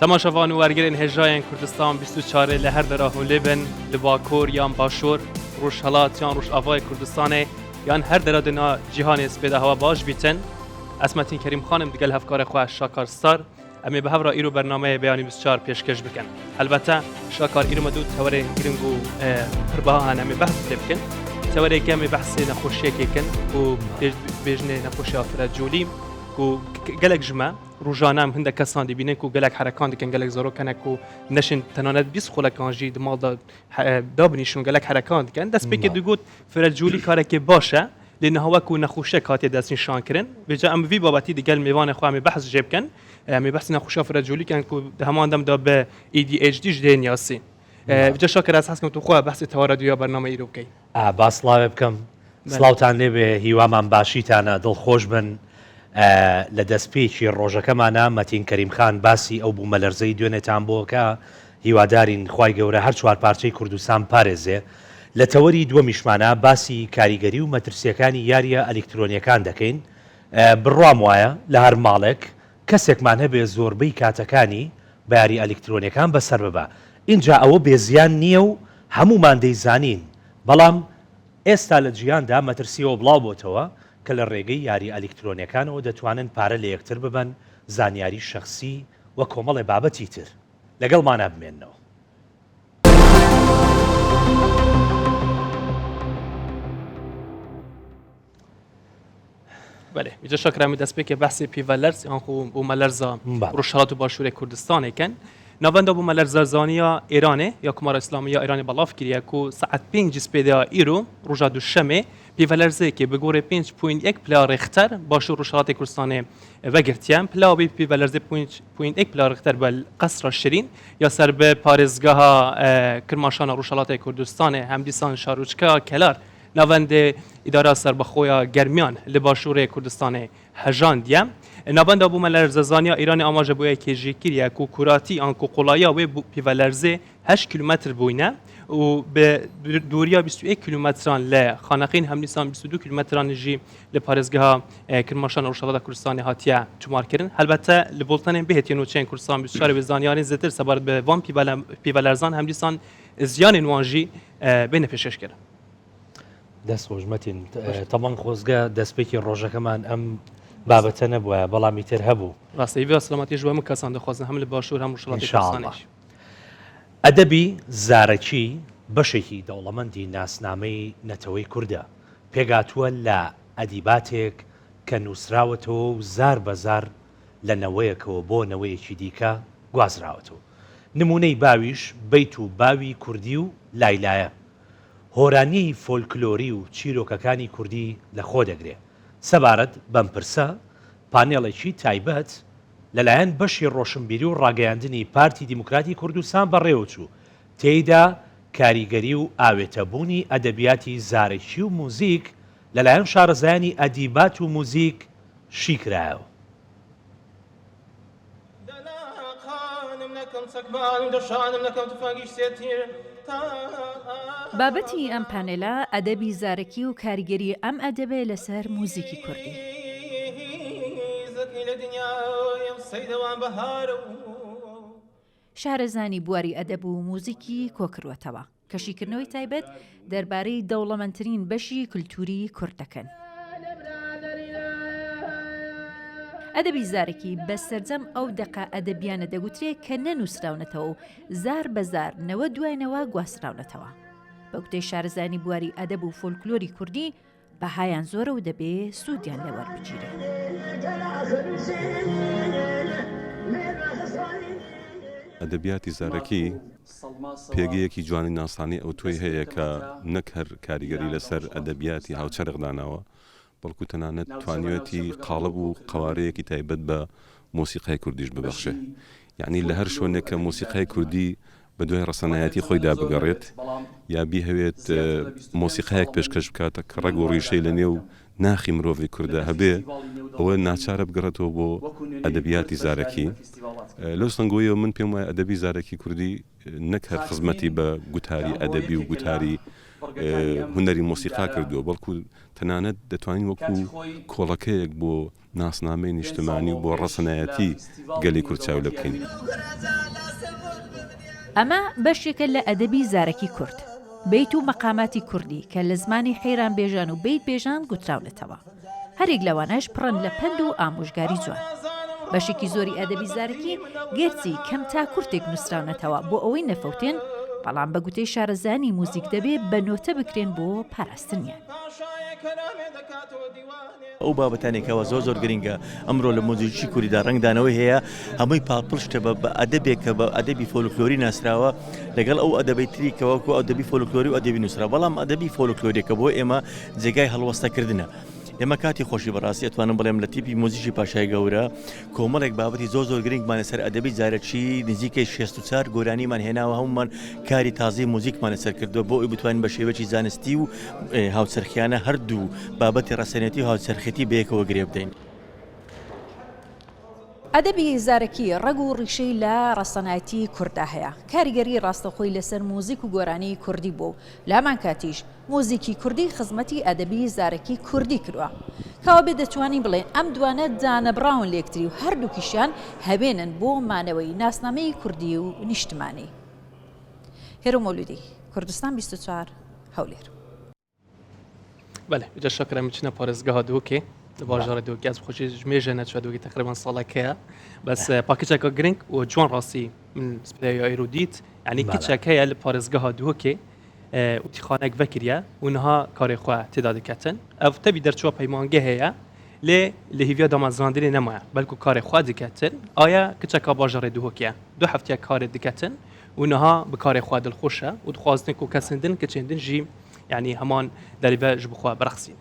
تەماشەڤان و وەرگرên هێژایên Kurdistan 24 ê li her dera hûn lê bin, li Bakur yan Başûr, Rojhilat yan Rojavayê Kurdistanê yan her dera din a cîhanê spêde hewa baş bîtin. Ez Metin Kerîm Xan im digel hevkarê xwe Şakar Star. Em ê bi hev re îro bernameyê Beyanî 24 pêşkêş bikin. Helbete Şakar îro me du tewerên giring û pir biha hene em ê behs lê bikin. Tewerê em ê behsê nexweşiyekê kin ku bêjinê nexweşiya Fred-Jolî ku gelek ji me Rojane em hindek kesan dibînin ku gelek herekan dikin, gelek zarok hene ku neşên tenanet 20 xulekan jî di mal de dabinîşin û gelek herekan dikin. Destpêkê digot Fred Jolî karekê baş e, lê niha wekû nexweşiyek hatiye destnîşankirin. Vêca em bi vî babetî digel mêvanê xwe em ê behs jê bikin. Em ê behsê nexweşiya Fred Jolî bikin ku di heman dem de bi ADHD jî dê niyasî. Vêca Şakir ez hez dikim tu xwe behsê tewara duya bernameyê îro bikey. Ba سڵاوێ بکەم. سڵاوتان لێبێ هیوامان باشیتانە دڵخۆش بن لە دەستپێکی ڕۆژەکەمانا مەتین کەریم خان باسی ئەو بوومەلەرزەی دوێنێتان بۆ کە هیوادارین خوای گەورە هەر چوارپارچەی کوردستان پارێزێ لە تەوەری دووەمیشمانا باسی کاریگەری و مەترسیەکانی یاریە ئەلیکترۆنیەکان دەکەین بڕوام وایە لە هەر ماڵێک کەسێکمان هەبێ زۆربەی کاتەکانی بە یاری ئەلیکترۆنیەکان بەسەر ببا ئینجا ئەوە بێ زیان نیە و هەموومان دەیزانین بەڵام ئێستا لە جیهاندا مەترسی ئەوە بڵاو بۆتەوە کە لە ڕێگەی یاریە ئەلیکترۆنیەکانەوە دەتوانن پارە لە یەکتر ببەن، زانیاری شەخسی و کۆمەڵێ بابەتی تر. لەگەڵمانا بمێننەوە. بەێ ئیجا شەکرامی دەستپێکێ بەحسی پیڤەلەرز یان خۆ بوومەلەرزە ڕۆژهەڵات و باشوورێ کوردستانێ کەن ناوەندا بوومەلەرزەزانیە ئێرانێ یا کومارا ئیسلامی یا ئێرانێ بەڵاف کریە کو ساعەت پێنج سپێدیا ئیرۆ ڕۆژا دوشەمێ پیڤەلەرزەیەکێ بە گۆرێ 5.1 پلە ڕێختەر باشوور ڕۆژهەڵاتی کوردستانێ وەگرتیە پلا وێ پیڤەلەرزێ 5.1 پلە ڕێختەر بە قەسرە شرین یا سەر بە پارێزگەها کرماشانە ڕۆژهەڵاتی کوردستانێ هەم دیسان شارۆچکە کەلار ناوەندێ ئیدارە سەربەخۆیا گەرمیان لە باشوورێ کوردستانێ هەژاندیە. ناوەندا بوومەلەرزەزانیا ئیرانێ ئاماژە بۆ یەکێ ژی کریە کو کوراتی ئان کو قوڵاییا وێ پیڤەلەرزێ هەشت کیلومەتر بوینە و بە دووریا 21 کیلومەتران لە خانەقین هەمنیسان 22 کیلومەتران ژی لە پارێزگەها کرماشان ڕۆژهەڵات کوردستانێ هاتیە تومارکردن. هەلبەتە لە بوڵتەنێ بهێتیە نوچەیên کوردستان 24 وێ زانیارên زێتر سەبارەت بە ڤان پیڤەلەرزان هەمدیسان زیانên wan ژی بێنە پێشکەشکردن. دەست خۆش مەتین تەمان خۆزگە دەستپێکی ڕۆژەکەمان ئەم بابەتە نەبووە بەڵام ئیتر هەبوو. ڕاستە هیوای سەلامەتیش بۆ هەموو کەسان دەخوازن هەم لە باشوور هەم ڕۆژهەڵاتی کوردستانیش. ئەدەبی زارەکی بەشێکی دەوڵەمەندی ناسنامەی نەتەوەی کوردە، پێکهاتووە لە ئەدیباتێک کە نووسراوەتەوە و زار بە زار لە نەوەیەکەوە بۆ نەوەیەکی دیکە گوازراوەتەوە. نموونەی باویش بەیت و باوی کوردی و لایلایە. هۆرانیی فۆلکلۆری و چیرۆکەکانی کوردی لە خۆ دەگرێ. سەبارەت بەم پرسە، پانێڵێکی تایبەت لە لایەن بەشی ڕۆشنبیری و ڕاگەیاندنی پارتی دیموکراتی کوردستان بەڕێوەچوو، تێیدا کاریگەری و ئاوێتەبوونی ئەدەبیاتی زارەکی و موزیک لە لایەن شارەزایانی ئەدیبات و موزیک شی کرایەوە. بابەتی ئەم پانێلە ئەدەبی زارەکی و کاریگەری ئەم ئەدەبەیە لەسەر موزیکی کوردی. شارەزانی بواری ئەدەب و موزیکی کۆکردووەتەوە. کە شیکردنەوەی تایبەت دەربارەی دەوڵەمەندترین بەشی کولتووری کورد دەکەن. ئەدەبی زارەکی بە سەرجەم ئەو دەقە ئەدەبییانە دەگوترێ کە نەنووسراونەتەوە و زار بە زار نەوە دوای نەوە گواستراونەتەوە. بە گوتەی شارەزایانی بواری ئەدەب و فۆلکلۆری کوردی، بەهایان زۆرە و دەبێ سوودیان لێ وەربگیرێ. ئەدەبیاتی زارەکی پێگەیەکی جوانی ناسانەی ئەوتۆی هەیە کە نەک هەر کاریگەری لەسەر ئەدەبیاتی هاوچەرخ داناوە، بەڵکو تەنانەت توانیویەتی قاڵب و قەوارەیەکی تایبەت بە مۆسیقای کوردیش ببەخشێ. یەعنی لە هەر شوێنێک کە مۆسیقای کوردی بە دوای ڕەسەنایەتی خۆیدا بگەڕێت یا بیهەوێت مۆسیقایەک پێشکەش بکات کە ڕەگ و ڕیشەی لە نێو ناخی مرۆڤی کورددا هەبێ، ئەوە ناچارە بگەڕێتەوە بۆ ئەدەبیاتی زارەکی. لەو سەنگۆیەوە من پێم وایە ئەدەبی زارەکی کوردی نەک هەر خزمەتی بە گوتاری ئەدەبی و گوتاری. هونەری مۆسیقا کردووە، بەڵکو تەنانەت دەتوانین وەکو کۆڵەکەیەک بۆ ناسنامەی نیشتمانی و بۆ ڕەسەنایەتی گەلی کورد چاو لێ بکەین. ئەمە بەشێکە لە ئەدەبی زارەکی کورد، بەیت و مەقاماتی کوردی کە لە زمانی حەیران بێژان و بەیت بێژان گوتراونەتەوە. هەریەک لەوانەش پڕن لە پەند و ئامۆژگاری جوان. بەشێکی زۆری ئەدەبی زارەکی گەرچی کەم تا کورتێک نووسراونەتەوە بۆ ئەوەی نەفەوتێن، بەڵام بە گوتەی شارەزایانی موزیک دەبێ بە نۆتە بکرێن بۆ پاراستنیان. ئەو بابەتانەی کەوا زۆر زۆر گرنگە ئەمڕۆ لە مۆزیکی کوردیدا ڕەنگدانەوەی هەیە هەمووی پاڵپشتە بە بە ئەدەبێک کە بە ئەدەبی فۆلکلۆری ناسراوە لەگەڵ ئەو ئەدەبەی تری کە وەکو ئەدەبی فۆلکلۆری و ئەدەبی نووسراوە بەڵام ئەدەبی فۆلکلۆریەکە بۆ ئێمە جێگای هەڵوەستەکردنە. ئێمە کاتی خۆشی بەڕاستی ئەتوانم بڵێم لە تیپی مۆزیکی پاشای گەورە کۆمەڵێک بابەتی زۆر زۆر گرنگمان لەسەر ئەدەبی زارەکی نزیکەی 64 گۆرانیمان هێناوە هەمومان کاری تازەی موزیکمان لەسەر کردووە بۆ ئەوی بتوانین بە شێوەیەکی زانستی و هاوچەرخیانە هەردوو بابەتی ڕەسەنێتی و هاوچەرخێتی بەیەکەوە گرێ بدەین. ئەدەبی زارەکی ڕەگ و ڕیشەی لە ڕەسەنایەتی کورددا هەیە، کاریگەری ڕاستەوخۆی لەسەر موزیک و گۆرانیی کوردی بووە و لە هەمان کاتیش موزیکی کوردی خزمەتی ئەدەبی زارەکی کوردی کردوە. کەوابێ دەتوانین بڵێین ئەم دوانە دانەبڕاون لەیەکتری و هەردووکیشیان هەوێنن بۆ مانەوەی ناسنامەی کوردی و نیشتمانی. هێرۆ مەولودی، کوردستان 24، هەولێر. بەێ جا شکرە بچنە پارێزگەها دوکێ باژارە دوکێ ئەس خۆشی ژمێژە نەچوە دوگی تقریبا ساڵەکەیە بەس پاکیچەکە گرنگ و جوان ڕاستی من سپێ ئەیرو دیت ینی کچەک هەیە لە پارێزگەها دوکێ وتیخانێک ڤەکریە و نها کارێ خوە تێدا دکەتن ئەv تەبی دەرچوە پەیمانگە هەیە لێ لە هیڤیا دامەزراندنێ نەمایە بەلکو کارێ خوە دکەتن ئایا کچەکا باژەڕێ دهۆکیە دو هەفتیە کارێ دکەتن و نها bi karê xwe dilxweş e û dixwazin ku kesên din keçên din jî yanî heman derîve ji bi xwe bireqsîn.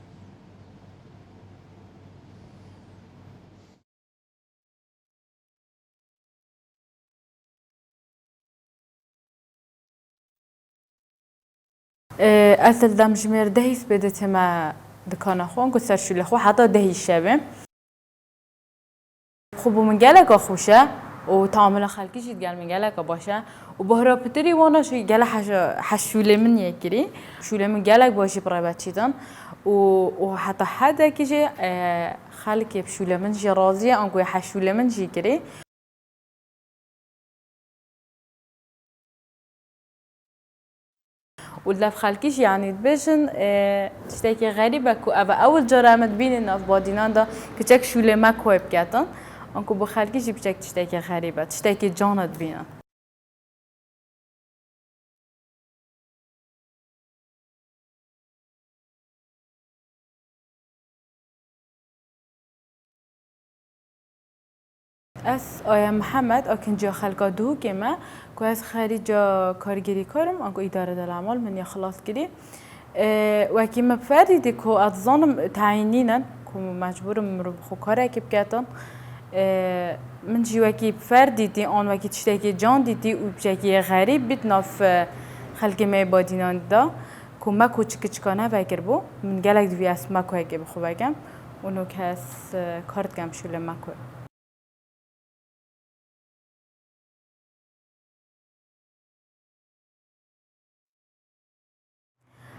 Ez li demjimêr dehî sibê ditime dikana xwe anku ser şûlê xwe heta dehî şevê. Xwe bo min geleka xweş e û taamula xelkî jî digel min geleka baş e û bihra pitirî wana jî gelek heş şûlê min yê kirî. Şûlê min gelek baş jî bi rê ve çîdin û û heta hedekî jî xelkê bi şûlê min jî razî ye anku yê heş şûlê min jî kirî. Û li dev xelkî jî yanî dibêjin tiştekî xerîb e ku ev e ewil car e em dibînin nav badînan de kiçek şûlê me koyê biketin. Anku bo xelkî jî piçek tiştekî xerîb e, tiştekî can e dibînin. Ez Aya Mihemed a kinciya xelka Duhokê me ku ez xerîca kargêrî kar im anku îdare del emal min ya xilas kirî. Wekî min bi ferdî dî ku ez dizanim teyîn nînin ku mecbûr im mirov bi xwe karekî biketin. Min jî wekî bi ferdî dî an wekî tiştekî can dîtî û piçekî yê xerîb bî di nav xelkê me yê Badînan de ku me ku çikiçikane vekiribû. Min gelek divî ez mekoyekê bi xwe vekim û no kes kar dikem şûlê mekoyê.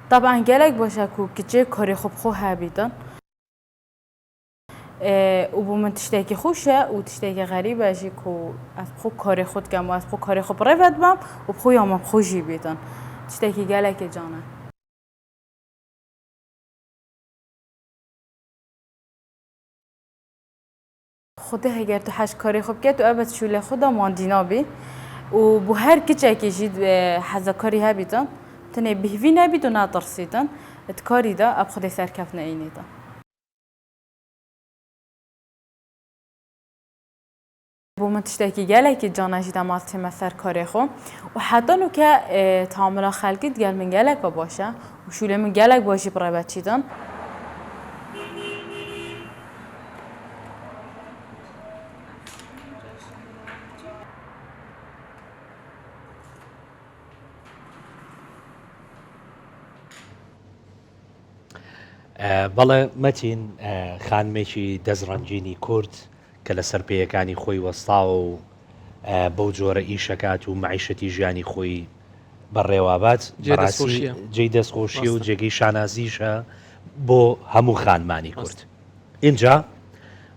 Taban gelek baş e ku kiçê karê xwe bi xwe hebîtin. Û bo min tiştekî xweş e û tiştekî xerîb e jî ku ez bi xwe karê xwe dikim û ez bi xwe karê xwe bi rê ve dibim û bi xwe ya min bi xwe jî bîtin. Tiştekî gelekî can e. Xwedê heger tu hez karê xwe bike tu ebed şûlê xwe de mandî nabî û bo her kiçekê jî heza karî hebîtin tenê bihvî nebît û netirsîtin di karî de ev Xwedê serkeftin êynîtin. Bo min tiştekî gelekî can e jî dema ez tême ser karê xwe û heta nûke taamula xelkî digel min geleka baş e û şûlê min gelek baş jî bi rê ve çîdin. بەڵێ مەتین خانمێکی دەستڕەنگینی کورد کە لەسەر پێیەکانی خۆی وەستاوە و بەو جۆرە ئیشەکات و مەعیشەتی ژیانی خۆی بەڕێوابات بەڕاستی جێی دەستخۆشیە و جێگەی شانازیشە بۆ هەموو خانمانی کورد. ئینجا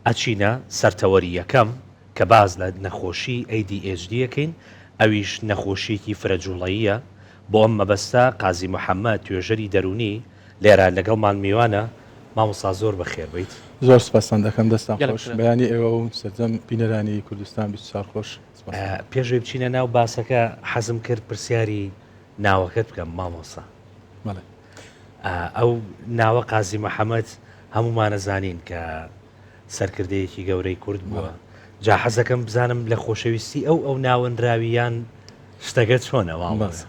ئەچینە سەر تەوەری یەکەم کە باس لە نەخۆشی ADHD ئەکەین ئەویش نەخۆشیەکی فرە جوڵەییە بۆ ئەم مەبەستە قازی محەمەد توێژەری دەروونی لێرە لەگەڵمان میوانە مامۆستا زۆر بەخێر بێیت. زۆر سپاستان دەکەم دەستان خۆش بەیانی ئێوە و سەرجەم بینەرانی کوردستان 24 خۆش. پێش ئەوەی بچینە ناو باسەکە حەزم کرد پرسیاری ناوەکەت بکەم مامۆستا. بەڵێ. ئەو ناوە قازی محەمەد هەموومانە زانین کە سەرکردەیەکی گەورەی کورد بووە جا حەزەکەم بزانم لە خۆشەویستی ئەو ئەو ناوەنراوی یان شتەکە چۆنە مامۆستا؟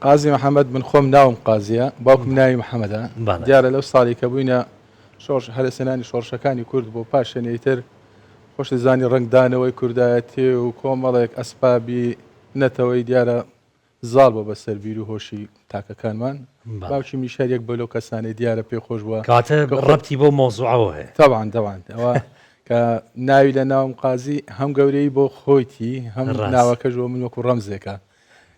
قازی محەممەد من خۆم ناوم قازیە باوکم ناوی محەممەدە دیارە لەو ساڵی کە بووینە شۆڕش هەرەسێنانی شۆڕشەکانی کورد بۆ پاشێنەی تر خۆش زانی ڕەنگدانەوەی کوردایەتی و کۆمەڵێک ئەسپابی نەتەوەی دیارە زاڵ بووە بەسەر بیر و هۆشی تاکەکانمان باوکی منیش هەر یەک بۆ لەو کەسانەی دیارە پێ خۆش بووە کاتە ڕەبتی بۆ مۆزوعەوە هەیە تەبان تەبان ئەوە کە ناوی لە ناوم قازی هەم گەورەی بۆ خۆیتی هەم ناوەکەش بۆ من وەکو ڕەمزێکە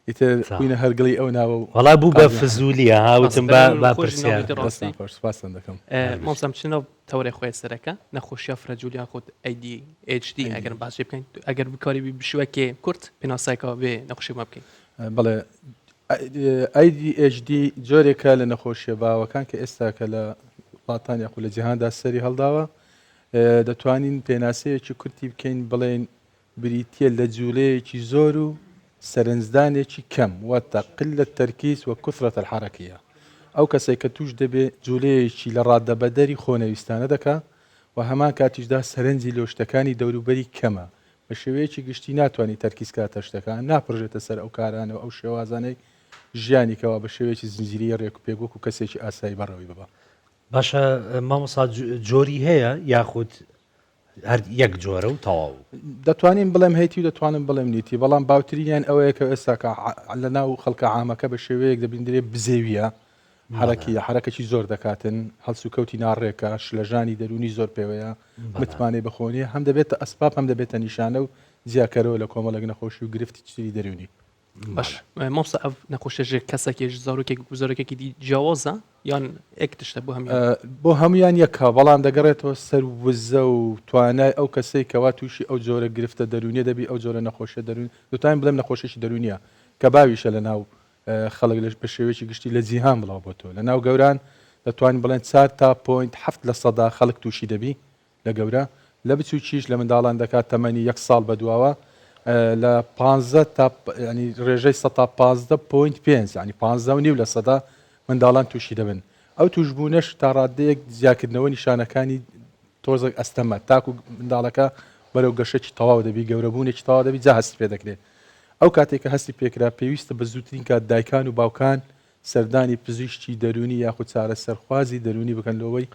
ئیتر بووینە هەرگڵی ئەو ناوە و وەڵا بوو بە فزولیە هاوتم بە با پرسیار دەستان خۆش سپاستان دەکەم مامۆستا بچینە تەوەرەی خۆی سەرەکە نەخۆشیە فرەجولیان خۆت ADHD ئەگەر باسی بکەین ئەگەر بکاری بشوەکێ کورت پێناسایکە بێ نەخۆشی ما بکەین. بەڵێ ADHD جۆرێکە لە نەخۆشیە باوەکان کە ئێستا کە لە وڵاتان یاخود لە جیهاندا سەری هەڵداوە دەتوانین پێناسەیەکی کورتی بکەین بڵێین بریتییە لە جووڵەیەکی زۆر و سەرنجدانێکی کەم، واتە، قلە الترکیز و کثرە الحرکیە. ئەو کەسەی کە تووش دەبێ جووڵەیەکی لە ڕادەبەدەری خۆنەویستانە دەکا و هەمان کاتیشدا سەرنجی لۆ شتەکانی دەوروبەری کەمە، بە شێوەیەکی گشتی ناتوانی تەرکیز کاتە شتەکان، ناپڕژێتە سەر ئەو کارانە و ئەو شێوازانەی ژیانی کەوا بە شێوەیەکی زنجیرەیی ڕێکوپێک وەکو کەسێکی ئاسایی بەڕێوەی ببا. باشە مامۆستا جۆری هەیە یاخود هەر یەک جۆرە و تەواو. دەتوانین بڵێم هەیتی و دەتوانم بڵێم نیتی، بەڵام باوترینیان ئەوەیە کە ئێستاکە لە ناو خەڵکە عامەکە بە شێوەیەک دەبیندرێ بزێویە، حەرەکیە، حەرەکەکی زۆر دەکاتن، هەڵسوکەوتی ناڕێکە، شلەژانی دەروونی زۆر پێوەیە، متمانەی بەخۆ نییە، هەم دەبێتە ئەسپاب هەم دەبێتە نیشانە و جیاکەرەوە لە کۆمەڵێک نەخۆشی و گرفتی تری دەروونی. باش مامۆستا ئەv نەخۆشیە ژ کەسێکی ژ زارۆکێک و زارۆکێکی دی جیاوازە یان یەک تشتە بۆ هەموویان؟ بۆ هەموویان یەکە بەڵام دەگەڕێتەوە سەر وزە و توانای ئەو کەسەی کەوا تووشی ئەو جۆرە گرفتە دەروونیە دەبی ئەو جۆرە نەخۆشیە دەروون دەتوانین بڵێم نەخۆشیی دەروونیە کە باویشە لە ناو خەڵک لە بە شێوەیەکی گشتی لە جیهان بڵاو بۆتەوە لە ناو گەوران دەتوانین بڵێن چار تا point حەفت لە سەدا خەڵک تووشی دەبی لە گەورە لە بچوکیش لە منداڵان دەکات تەمەنی یەک ساڵ بەدواوە لە 15 تا ینی ڕێژەی سەتا 15 point پێنج ینی 15 و نیو لە سەدا منداڵان تووشی دەبن ئەو توشبوونەش تا ڕاددەیەک زیاکردنەوە نیشانەکانی تۆزێک ئەستەمە تاکو منداڵەکە بەرەو گەشەکی تەواو دەبی گەورەبوونێکی تەواو دەبی جا هەستی پێ دەکرێت ئەو کاتێک کە هەستی پێکرا پێویستە بە زووترین کات دایکان و باوکان سەردانی پزیشکی دەروونی یاخود چارەسەرخوازی دەروونی بکەن لەوەی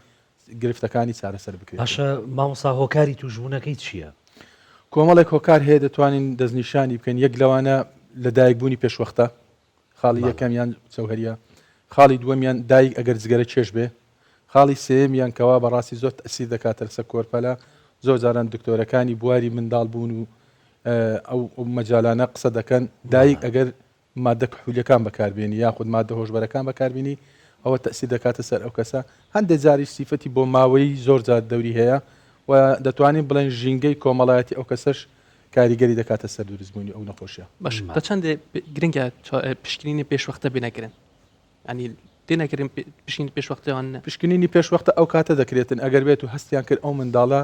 گرفتەکانی چارەسەر بکرێت. باشە مامۆستا هۆکاری توشبوونەکەی چییە؟ کۆمەڵێک هۆکار هەیە دەتوانین دەستنیشانی بکەین یەک لەوانە لەدایکبوونی پێشوەختە خاڵی یەکەمیان جەوهەریە خاڵی دووەمیان دایک ئەگەر جگەرە کێش بێ خاڵی سێیەمیان کەوا بەڕاستی زۆر تەسیر دەکاتە لەسەر کۆرپەلە زۆر جاران دکتۆرەکانی بواری منداڵ بوون و ئەو مەجالانە قسە دەکەن دایک ئەگەر ماددە کحولیەکان بەکاربێنی یاخود ماددە هۆشبەرەکان بەکاربینی ئەوە تەئسیر دەکاتە سەر ئەو کەسە هەندێک جاریش سیفەتی بۆماوەیی زۆر جار دەوری هەیە و دەتوانین بڵێن ژینگەی کۆمەڵایەتی ئەو کەسەش کاریگەری دەکاتە سەر دروستبوونی ئەو نەخۆشیە. باش تا چەندێ گرنگە پشکنینی پێشوەختە بێنەکردن ینی تێنەکردن پشکنینی پێشوەختە یان نە؟ پشکنینی پێشوەختە ئەو کاتە دەکرێتن ئەگەر بێت و هەستیان کرد ئەو منداڵە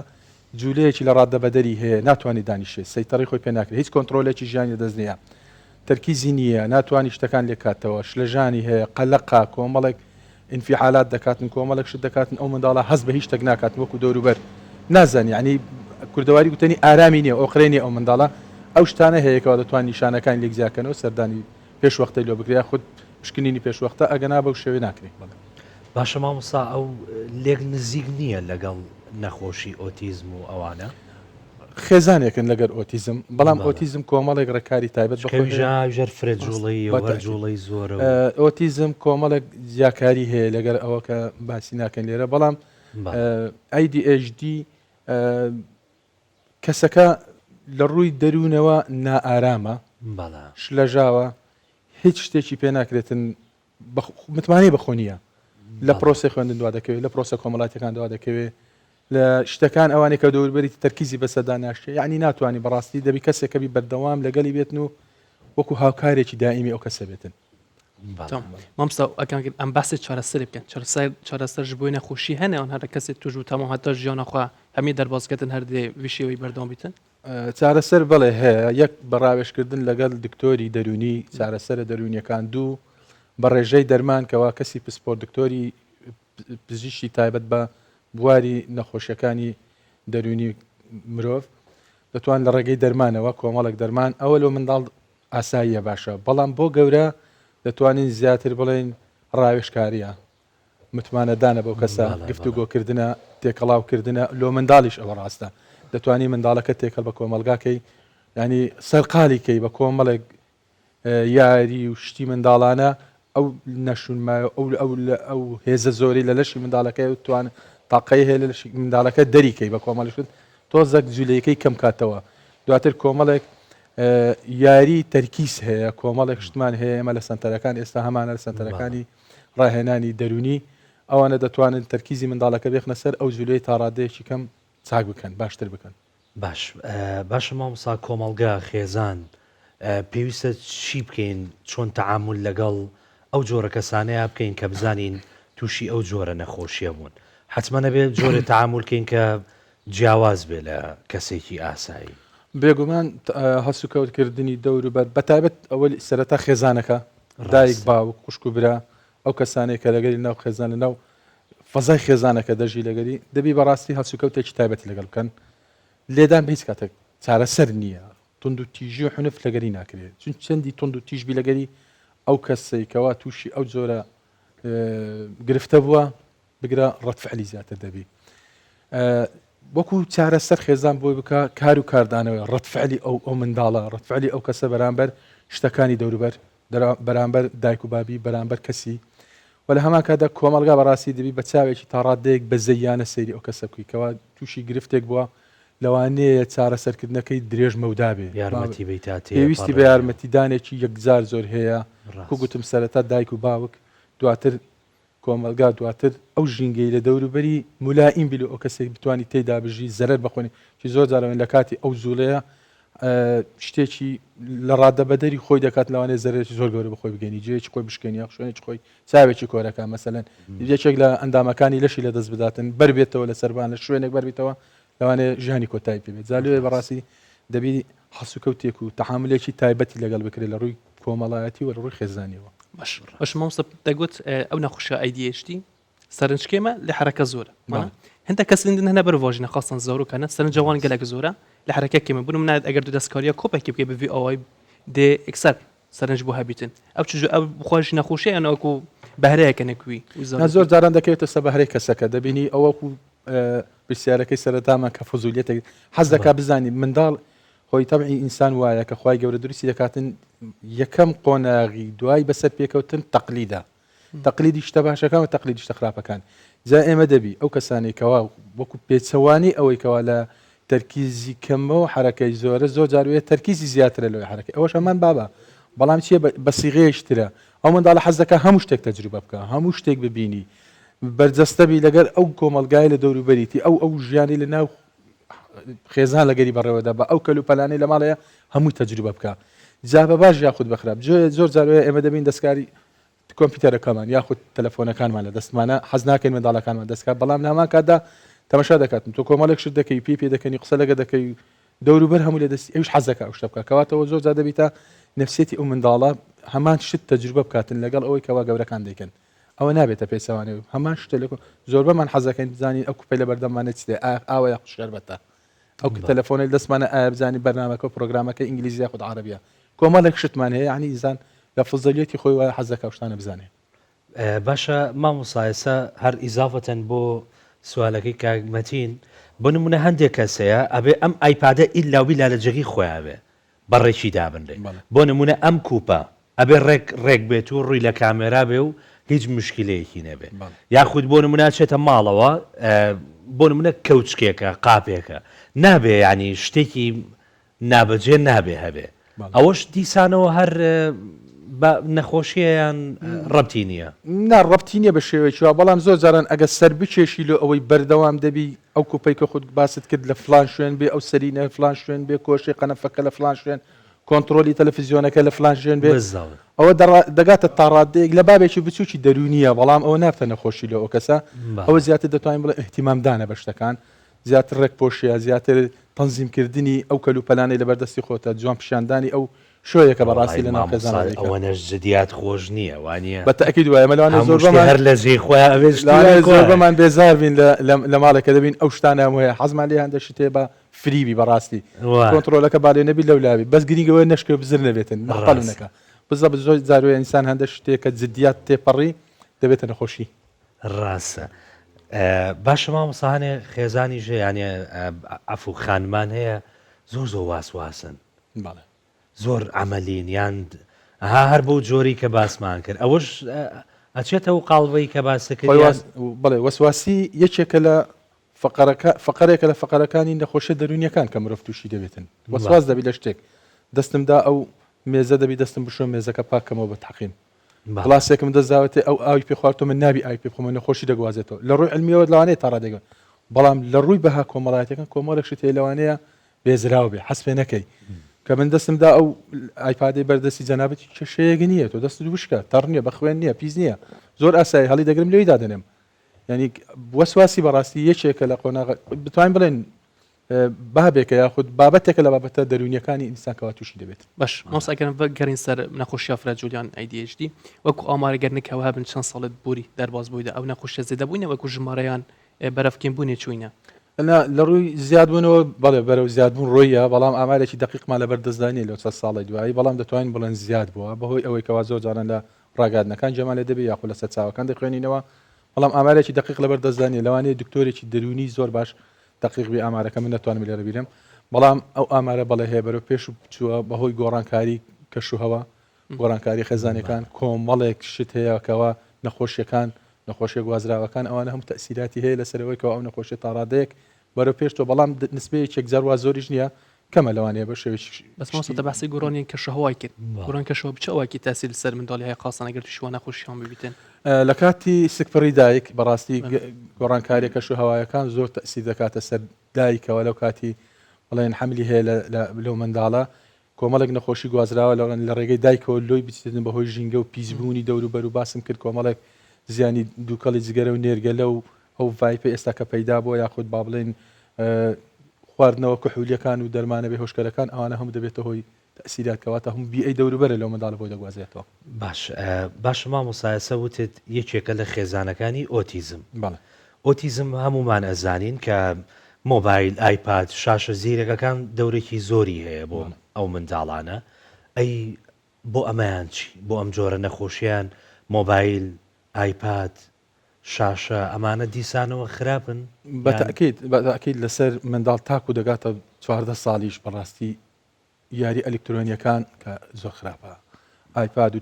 جولەیەکی لە ڕادەبەدەری هەیە ناتوانێت دانیشێت سەیتەڕی خۆی پێ ناکرێت هیچ کۆنتڕۆلێکی ژیانی لەدەست نییە تەرکیزی نییە ناتوانی شتەکان لێکاتەوە شلەژانی هەیە قەلەقە کۆمەڵێک ئینفیعالات دەکاتن کۆمەڵێک شت دەکاتن ئەو منداڵە هەست بە هیچ شتێک ناکات وەکو دەوروبەر نازانی یعنی کوردەواری گوتەنی ئارامی نییە ئۆقرەی نییە ئەو منداڵە ئەو شتانە هەیە کەوا دەتوان نیشانەکانی لێک جیاکەنەوە سەردانی پێشوەختەی لۆ بکرێ یاخود پشکنینی پێشوەختە ئەگەنا بەو شێوەیە ناکرێ بەڵێ. باشە مامۆستا ئەو لێک نزیک نییە لەگەڵ نەخۆشی ئۆتیزم و ئەوانە؟ خێزانێکن لەگەر ئۆتیزم بەڵام ئۆتیزم کۆمەڵێک ڕێکاری تایبەت بە خۆی هەیە. ژەر فرە جوڵەیە و هەر جوڵەی زۆرە و. ئۆتیزم کۆمەڵێک جیاکاری هەیە لەگەر ئەوە کە باسی ناکەین لێرە بەڵام ADHD کەسەکە لە ڕووی دەروونەوە نائارامە، شلەژاوە. هیچ شتێکی پێ ناکرێتن متمانەی بەخۆ نییە لە پرۆسی خوێندن دوا دەکەوێت لە پرۆسە کۆمەڵاتەکان دوا دەکەوێت لە شتەکان ئەوانەی کە دەوروبەری تەرکیزی بەسەردا ناشتێ یعنی ناتوانانی بەڕاستی دەبی کەسێکە بی بەردەوام لەگەلی بێتن و وەکو هاوکارێکی دائیمی ئەو کەسە بێتن. مامۆستا ئەگەر ئەم باسی چارەسەری بکەن چارەسەر چارەسەر ji بۆی نەخۆشی هەنە یان هەر کەسێ توش بوو تەمام هەتا ژیانە خوا هەمی دەربازکردن هەر دێ وی شێوەی بەردەوام بیتن؟ چارەسەر بەڵێ هەیە یەک بە ڕاوێژکردن لەگەڵ دکتۆری دەروونی چارەسەرە دەروونیەکان دوو بە ڕێژەی دەرمان کەوا کەسی پسپۆر دکتۆری پزیشکی تایبەت بە بواری نەخۆشیەکانی دەروونی مرۆڤ دەتوان لە ڕێگەی دەرمانەوە کۆمەڵێک دەرمان ئەوە لۆ منداڵ ئاساییە باشە بەڵام بۆ گەورە دەتوانین زیاتر بڵێین ڕاوێژکاریە متمانەدانە بەو کەسە گفتوگۆکردنە تێکەڵاوکردنە لۆ منداڵیش ئەوە ڕاستە دەتوانی منداڵەکە تێکەڵ بە کۆمەڵگاکەی ینی سەرقالی کەی بە کۆمەڵێک یاری و شتی منداڵانە ئەو نەشونمایە ئەو ئەو ئەو هێزە زۆری لە لەشی منداڵەکەی و توان تاقەی هەیە لە لەشی منداڵەکە دەریکەی بە کۆمەڵی شت تۆزەک جولەیەکەی کەم کاتەوە دواتر کۆمەڵێک یاری تەرکیز هەیە کۆمەڵێک شتمان هەیە ئێمە لە سنتەرەکان ئێستا هەمانە لە سنتەرەکانی ڕاهێنانی دەرونی ئەوانە دەتوانن تەرکیزی منداڵەکە بێخنە سەر ئەو جولەی تاڕادەیەکی کەم چاک بکەن باشتر بکەن. باش باشە مامۆستا کۆمەڵگا خێزان پێویستە چی بکەین چۆن تەعامول لەگەڵ ئەو جۆرە کەسانەیە بکەین کە بزانین تووشی ئەو جۆرە نەخۆشیە بوون حتمما نەبێت جۆرە تەعامول کەین کە جیاواز بێ لە کەسێکی ئاسایی. بێگومان هەڵسوکەوتکردنی دەوروبەر بەتایبەت ئەوەی سەرەتا خێزانەکە دایک باوک خوشک و برا ئەو کەسانەی کە لەگەری ناو خێزان لە ناو فەزای خێزانەکە دەژی لەگەری دەبی بەڕاستی هەڵسوکەوتێکی تایبەتی لەگەڵ بکەن لێدان بە هیچ کاتێک چارەسەر نییە توند و تیژی و حنف لەگەری ناکرێت چون چەندی توند و تیژ بی لەگەری ئەو کەسەی کەوا تووشی ئەو جۆرە گرفتە بووە بگرە ڕەتفعلی زیاتر دەبی وەکو چارەسەر خێزان بۆی بکە کار و کاردانەوەی ڕەتفعلی ئەو ئەو منداڵە ڕەتفعلی ئەو کەسە بەرامبەر شتەکانی دەوروبەر بەرامبەر دایک و بابی بەرامبەر کەسی و لە هەمان کاتدا کۆمەڵگا بەڕاستی دەبی بە چاوێکی تا ڕادەیەک بەزەییانە سەیری ئەو کەسە بکەی کەوا تووشی گرفتێک بووە لەوانەیە چارەسەرکردنەکەی درێژ مەودا بێ یارمەتی بەی تا پێویستی بە تێپەڕێ. یارمەتیدانێکی یەکجار زۆر هەیە کو ڕاست. گوتم سەرەتا دایک و باوک دواتر کۆمەڵگا دواتر ئەو ژینگەی لە دەوروبەری مولائیم بی لۆ ئەو کەسێک بتوانی تێیدا بژی زەرەر بەخۆنی چی زۆر جار لە کاتی ئەو جوڵەیە شتێکی لە ڕادەبەدەری خۆی دەکات لەوانەیە زەرەرێکی زۆر گەورە بەخۆی بگەینی جێیەکی خۆی بشکێنی یاخ شوێنێکی خۆی چاوێکی کۆرەکە مەسەلەن یەکێک لە ئەندامەکانی لەشی لە دەست بداتن بەربێتەوە لە سەربان لە شوێنێک بەربیتەوە لەوانەیە ژیانی کۆتایی پێ بێت جا لێ بەڕاستی دەبی هەڵسوکەوتێک و تەحاملێکی تایبەتی لەگەڵ بکرێت لە ڕووی کۆمەڵایەتی و لە ڕووی خێزانیەوە. باش باش مامۆستا دەگوت ئەو نەخۆشیە ADHD سەرنج کێمە لە حرەکە زۆرە هەندە کەس لندن هەنە بەرڤژنە خاستان زارۆکانە سەرنجە وان گەلک زۆرە لە حرەکە کێمە بوون منات ئەگەر دو دەستکاریە کۆپێکی بکەی بڤ ئەوای دێ ئەکسەر سەرنج بۆ هەبیتن ئەو چ ئەو بخۆش نەخۆشیە یان وەکو بەهرەیەکە نەکوی زۆر جاران دەکەوێتە سەر بەهرەی کەسەکە دەبینی ئەوەکو پرسیارەکەی سەرەتامان کە فزولیەتێک حەز دەکا بزانی منداڵ خۆی تەبعی ئینسان وایە کە خوای گەورە دروستی دەکاتن یەکەم قۆناغی دوای بەسەر پێکەوتن تەقلیدە تەقلیدی شتە باشەکان و تەقلیدی شتە خراپەکان جا ئێمە دەبی ئەو کەسانەی کەوا وەکو پێچەوانی ئەوەی کەوا لە تەرکیزی کەمە و حرەکەی زۆرە زۆر جار وێ تەرکیزی زیاترە لەوەی حرەکەی ئەوەش هەمان بابە بەڵام چییە بە سیغەیەکی ترە ئەو منداڵە حەز دەکا هەموو شتێک تەجروبە بکە هەموو شتێک ببینی بەرجەستە بی لەگەر ئەو کۆمەڵگای لە دەوروبەریتی ئەو ئەو ژیانی لە ناو خێزان لەگەری بەڕێوەدا بە ئەو کەل و پەلانەی لە ماڵەیە هەمووی تەجروبە بکە جا بە باش یاخود بە خراپ زۆر جار ئێمە دەبین دەستکاری کۆمپیوتەرەکەمان یاخود تەلەفۆنەکانمان لە دەستمانە حەز ناکەین منداڵەکانمان دەستکات بەڵام لە هەمان کاتدا تەماشا دەکاتن تۆ کۆمەڵێک شت دەکەی پێی پێ دەکەنی قسە لەگە دەکەی دەوروبەر هەموو لە دەستی ئەوش حەز دەکا ئەو شتە بکات کەواتەوە زۆر جار دەبیتە نفسیەتی ئەو منداڵە هەمان شت تەجروبە بکاتن لەگەڵ ئەوەی کەوا گەورەکان دەیکەن ئەوە نابێتە پێچەوانەی هەمان شتە لە زۆربەمان حەزەکەین بزانین ئەو کوپەی لە بەردەممانە چ ئاوە یاخود شەربەتە ئەو تەلەفۆنەی دەستمانە ئایا بزانین بەرنامەکە و پرۆگرامەکە ئینگلیزی یاخود عەرەبیە کۆمەڵێک شتمان هەیە یعنی ئینسان لە فزەلیەتی خۆی وایە حەز دەکا ئەو شتانە بزانێ. باشە مامۆستا ئێستا هەر ئیزافەتەن بۆ سوالەکەی کاک مەتین بۆ نمونە هەندێک کەس هەیە ئەبێ ئەم ئایپادە ئیلا و بیلا لە جێگەی خۆیا بێ بە ڕێکی دابنرێ بۆ نمونە ئەم کوپە ئەبێ ڕێک ڕێک بێت و ڕووی لە کامێرا بێ و هیچ مشکلەیەکی نەبێ یاخود بۆ نمونە چێتە ماڵەوە بۆ نمونە کەوچکێکە قاپێکە نابێ ینی شتێکی نابەجێ نابێ هەبێ ئەوەش دیسانەوە هەر. بە نەخۆشیە یان ڕەبتی نییە؟ نا ڕەبتی نییە بە شێوەیەکی وا، بەڵام زۆر جاران ئەگەر سەر بکێشی لۆ ئەوەی بەردەوام دەبی ئەو کوپەی کە خۆت باست کرد لە فلان شوێن بێ، ئەو سەرینە فلان شوێن بێ، کۆشەی قەنەفەکە لە فلان شوێن، کۆنتڕۆلی تەلەفزیۆنەکە لە فلان شوێن بێ، بالضبط. ئەوە دەگاتە تاڕادەیەک لە بابێکی بچووکی دەروونییە، بەڵام ئەوە نابتە نەخۆشی لۆ ئەو کەسە، ئەوە بەڵێ. زیاتر دەتوانین بڵێین ئیهتیمامدانە بە شتەکان، زیاتر ڕێکپۆشییە، زیاتر تەنزیمکردنی ئەو کەلوپەلانەی لەبەر دەستی خۆتە، جوان پیشاندانی ئەو شۆیەکە بەڕاستی وەڵای لەناو مامۆستا خێزاندا دەیکا. ئەوەنەش جدیات خۆش نییە وانییە؟ بە تەئکید وایە، ئێمە لەوانەیە هەموو شتێ زۆربەمان هەر لە جێی خۆیا ئەبێ شتی لای لەوانەیە خۆیە. زۆربەمان بێزار بین لە لە لە ماڵێک کە دەبین ئەو شتانە هەموو هەیە، حەزمان لێیە هەندێک شت هەیە با فری بی بەڕاستی وا. کۆنتڕۆلەکە با لێ نەبی لەو لا بی، بەس گرینگ ئەوەیە نەشکێ و بزر نەبێتن، مەحتەل ڕاست. نەکا. بزەبت زۆر جار وەیە ئینسان هەندێک شت هەیە کە جدیات تێپەڕی دەبێتە نەخۆشی. ڕاستە باشە مامۆستا هەنێ خێزانیش هەیە یانێ عەفو خانمان هەیە زۆر زۆر واسواسن بەڵێ زۆر عەمەلین یان ها هەر بەو جۆری کە باسمان کرد ئەوەش ئەچێتەوە قاڵبەی کە باست کرد خۆی یان واس بەڵێ وەسواسی یەکێکە لە فەقەرەکە فەقەرێکە لە فەقەرەکانی نەخۆشیە دەروونیەکان کە مرۆڤ تووشی دەبێتن وەسواس بەڵێ دەبی لە شتێک دەستم دا ئەو مێزە دەبی دەستم بشۆم مێزەکە پاک کەمەوە بە تەقیم بەڵێ گڵاسێکم دەست داوەتێ ئەو ئاوی پێ خواردتەوە من نابی ئاوی پێ بخۆمەوە نەخۆشی دەگوازێتەوە لە ڕووی عیلمیەوە لەوانەیە تا ڕادەیەک بەڵام لە ڕووی بەها کۆمەڵایەتیەکان کۆمەڵێک شت هەیە لەوانەیە بێزراو بێ حەز پێ نەکەی کە من دەستم دا ئەو ئایپادەی بەردەستی جەنابت کێشەیەک نییە تۆ دەستت وشکە تەڕ نییە بە خوێن نییە پیس نییە زۆر ئاسایی هەڵی دەگرم لەوی دادەنێم یعنی وەسواسی بەڕاستی یەکێکە لە قۆناغ بتوانین بڵێن بابێکە یاخود بابەتێکە لە بابەتە دەروونیەکانی ئینسان کەوا تووشی دەبێت. باش مامۆستا ئەگەر بگەڕین سەر نەخۆشیە فرەجۆریان ADHD وەکو ئامار گەر نکەوە هەبن چەند ساڵت بوری دەرباز بوویدە ئەو نەخۆشیە زێدە بووینە وەکو ژمارەیان بەرەف کێم بوونێ چوینە؟ نا لە ڕووی زیادبوونەوە بەڵێ بەرەو زیادبوون ڕۆیە بەڵام ئامارێکی دەقیقمان لەبەر دەستدا نییە لەو چەند ساڵەی دوایی بەڵام دەتوانین بڵێن زیاد بووە بەهۆی ئەوەی کەوا زۆر جاران لە ڕاگەیاندنەکان گوێمان لێ دەبێت یاخود لە سەرچاوەکان دەخوێنینەوە بەڵام ئامارێکی دەقیق لەبەر دەستدا نییە لەوانەیە دکتۆرێکی دەروونی زۆر باش دەقیق بی ئامارەکە من نەتوانم لێرە بیرم بەڵام ئەو ئامارە بەڵێ هەیە بەرەو پێش و چووە بەهۆی گۆڕانکاری کەشوهەوا گۆڕانکاری خێزانەکان کۆمەڵێک شت هەیە کەوا نەخۆشیەکان نەخۆشیە گوازراوەکان ئەوانە هەموو تەسیراتی هەیە لەسەرەوەی کەوا ئەو نەخۆشیە تاڕادەیەک بەرەو پێش تۆ بەڵام نسبەیەکی یەکجار وا زۆریش نییە کەمە لەوانەیە بە شێوەیەکی بەس مامۆستا تە باسی گۆڕانی کەشوهەوای کرد گۆڕان کەشوهەوا بچ ئەوەکی تاسیر لەسەر منداڵی هەیە خاصەن ئەگەر تووشی وا نەخۆشیان ببیتن؟ لە کاتی سکپڕی دایک بەڕاستی گۆڕانکاریە کەشوهەوایەکان زۆر تەسیر دەکاتە سەر دایکەوە لەو کاتی بڵێن حەملی هەیە لەو منداڵە کۆمەڵێک نەخۆشی گوازراوە لە ڕێگەی دایکەوە لۆی بچێتن بەهۆی ژینگە و پیسبوونی دەوروبەر و باسم کرد کۆمەڵێک زیانی دووکەڵی جگەرە و نێرگەلە و ئەو ڤایپە ئێستا کە پەیدا بووە یاخود با بڵێین خواردنەوە کحولیەکان و دەرمانە بێهۆشکەرەکان ئەوانە هەموو دەبێتە هۆی تەئسیرات کەواتە هەموو بیئەی دەوروبەرە لەو منداڵە بۆی دەگوازرێتەوە. باش باشە مامۆستا ئێستا وتت یەکێکە لە خێزانەکانی ئۆتیزم بەڵێ. ئۆتیزم هەموومان ئەزانین کە مۆبایل ئایپاد شاشە زیرەکەکان دەورێکی زۆری هەیە بۆ ئەو منداڵانە ئەی بۆ ئەمەیان چی بۆ ئەم جۆرە نەخۆشیان مۆبایل ئایپاد شاشە ئەمانە دیسانەوە خراپن بە تەئکید بە تەئکید لەسەر منداڵ تاکو دەگاتە 14 ساڵیش بەڕاستی یاری ئەلکترۆنیەکان کە زۆر خراپە ئایپاد و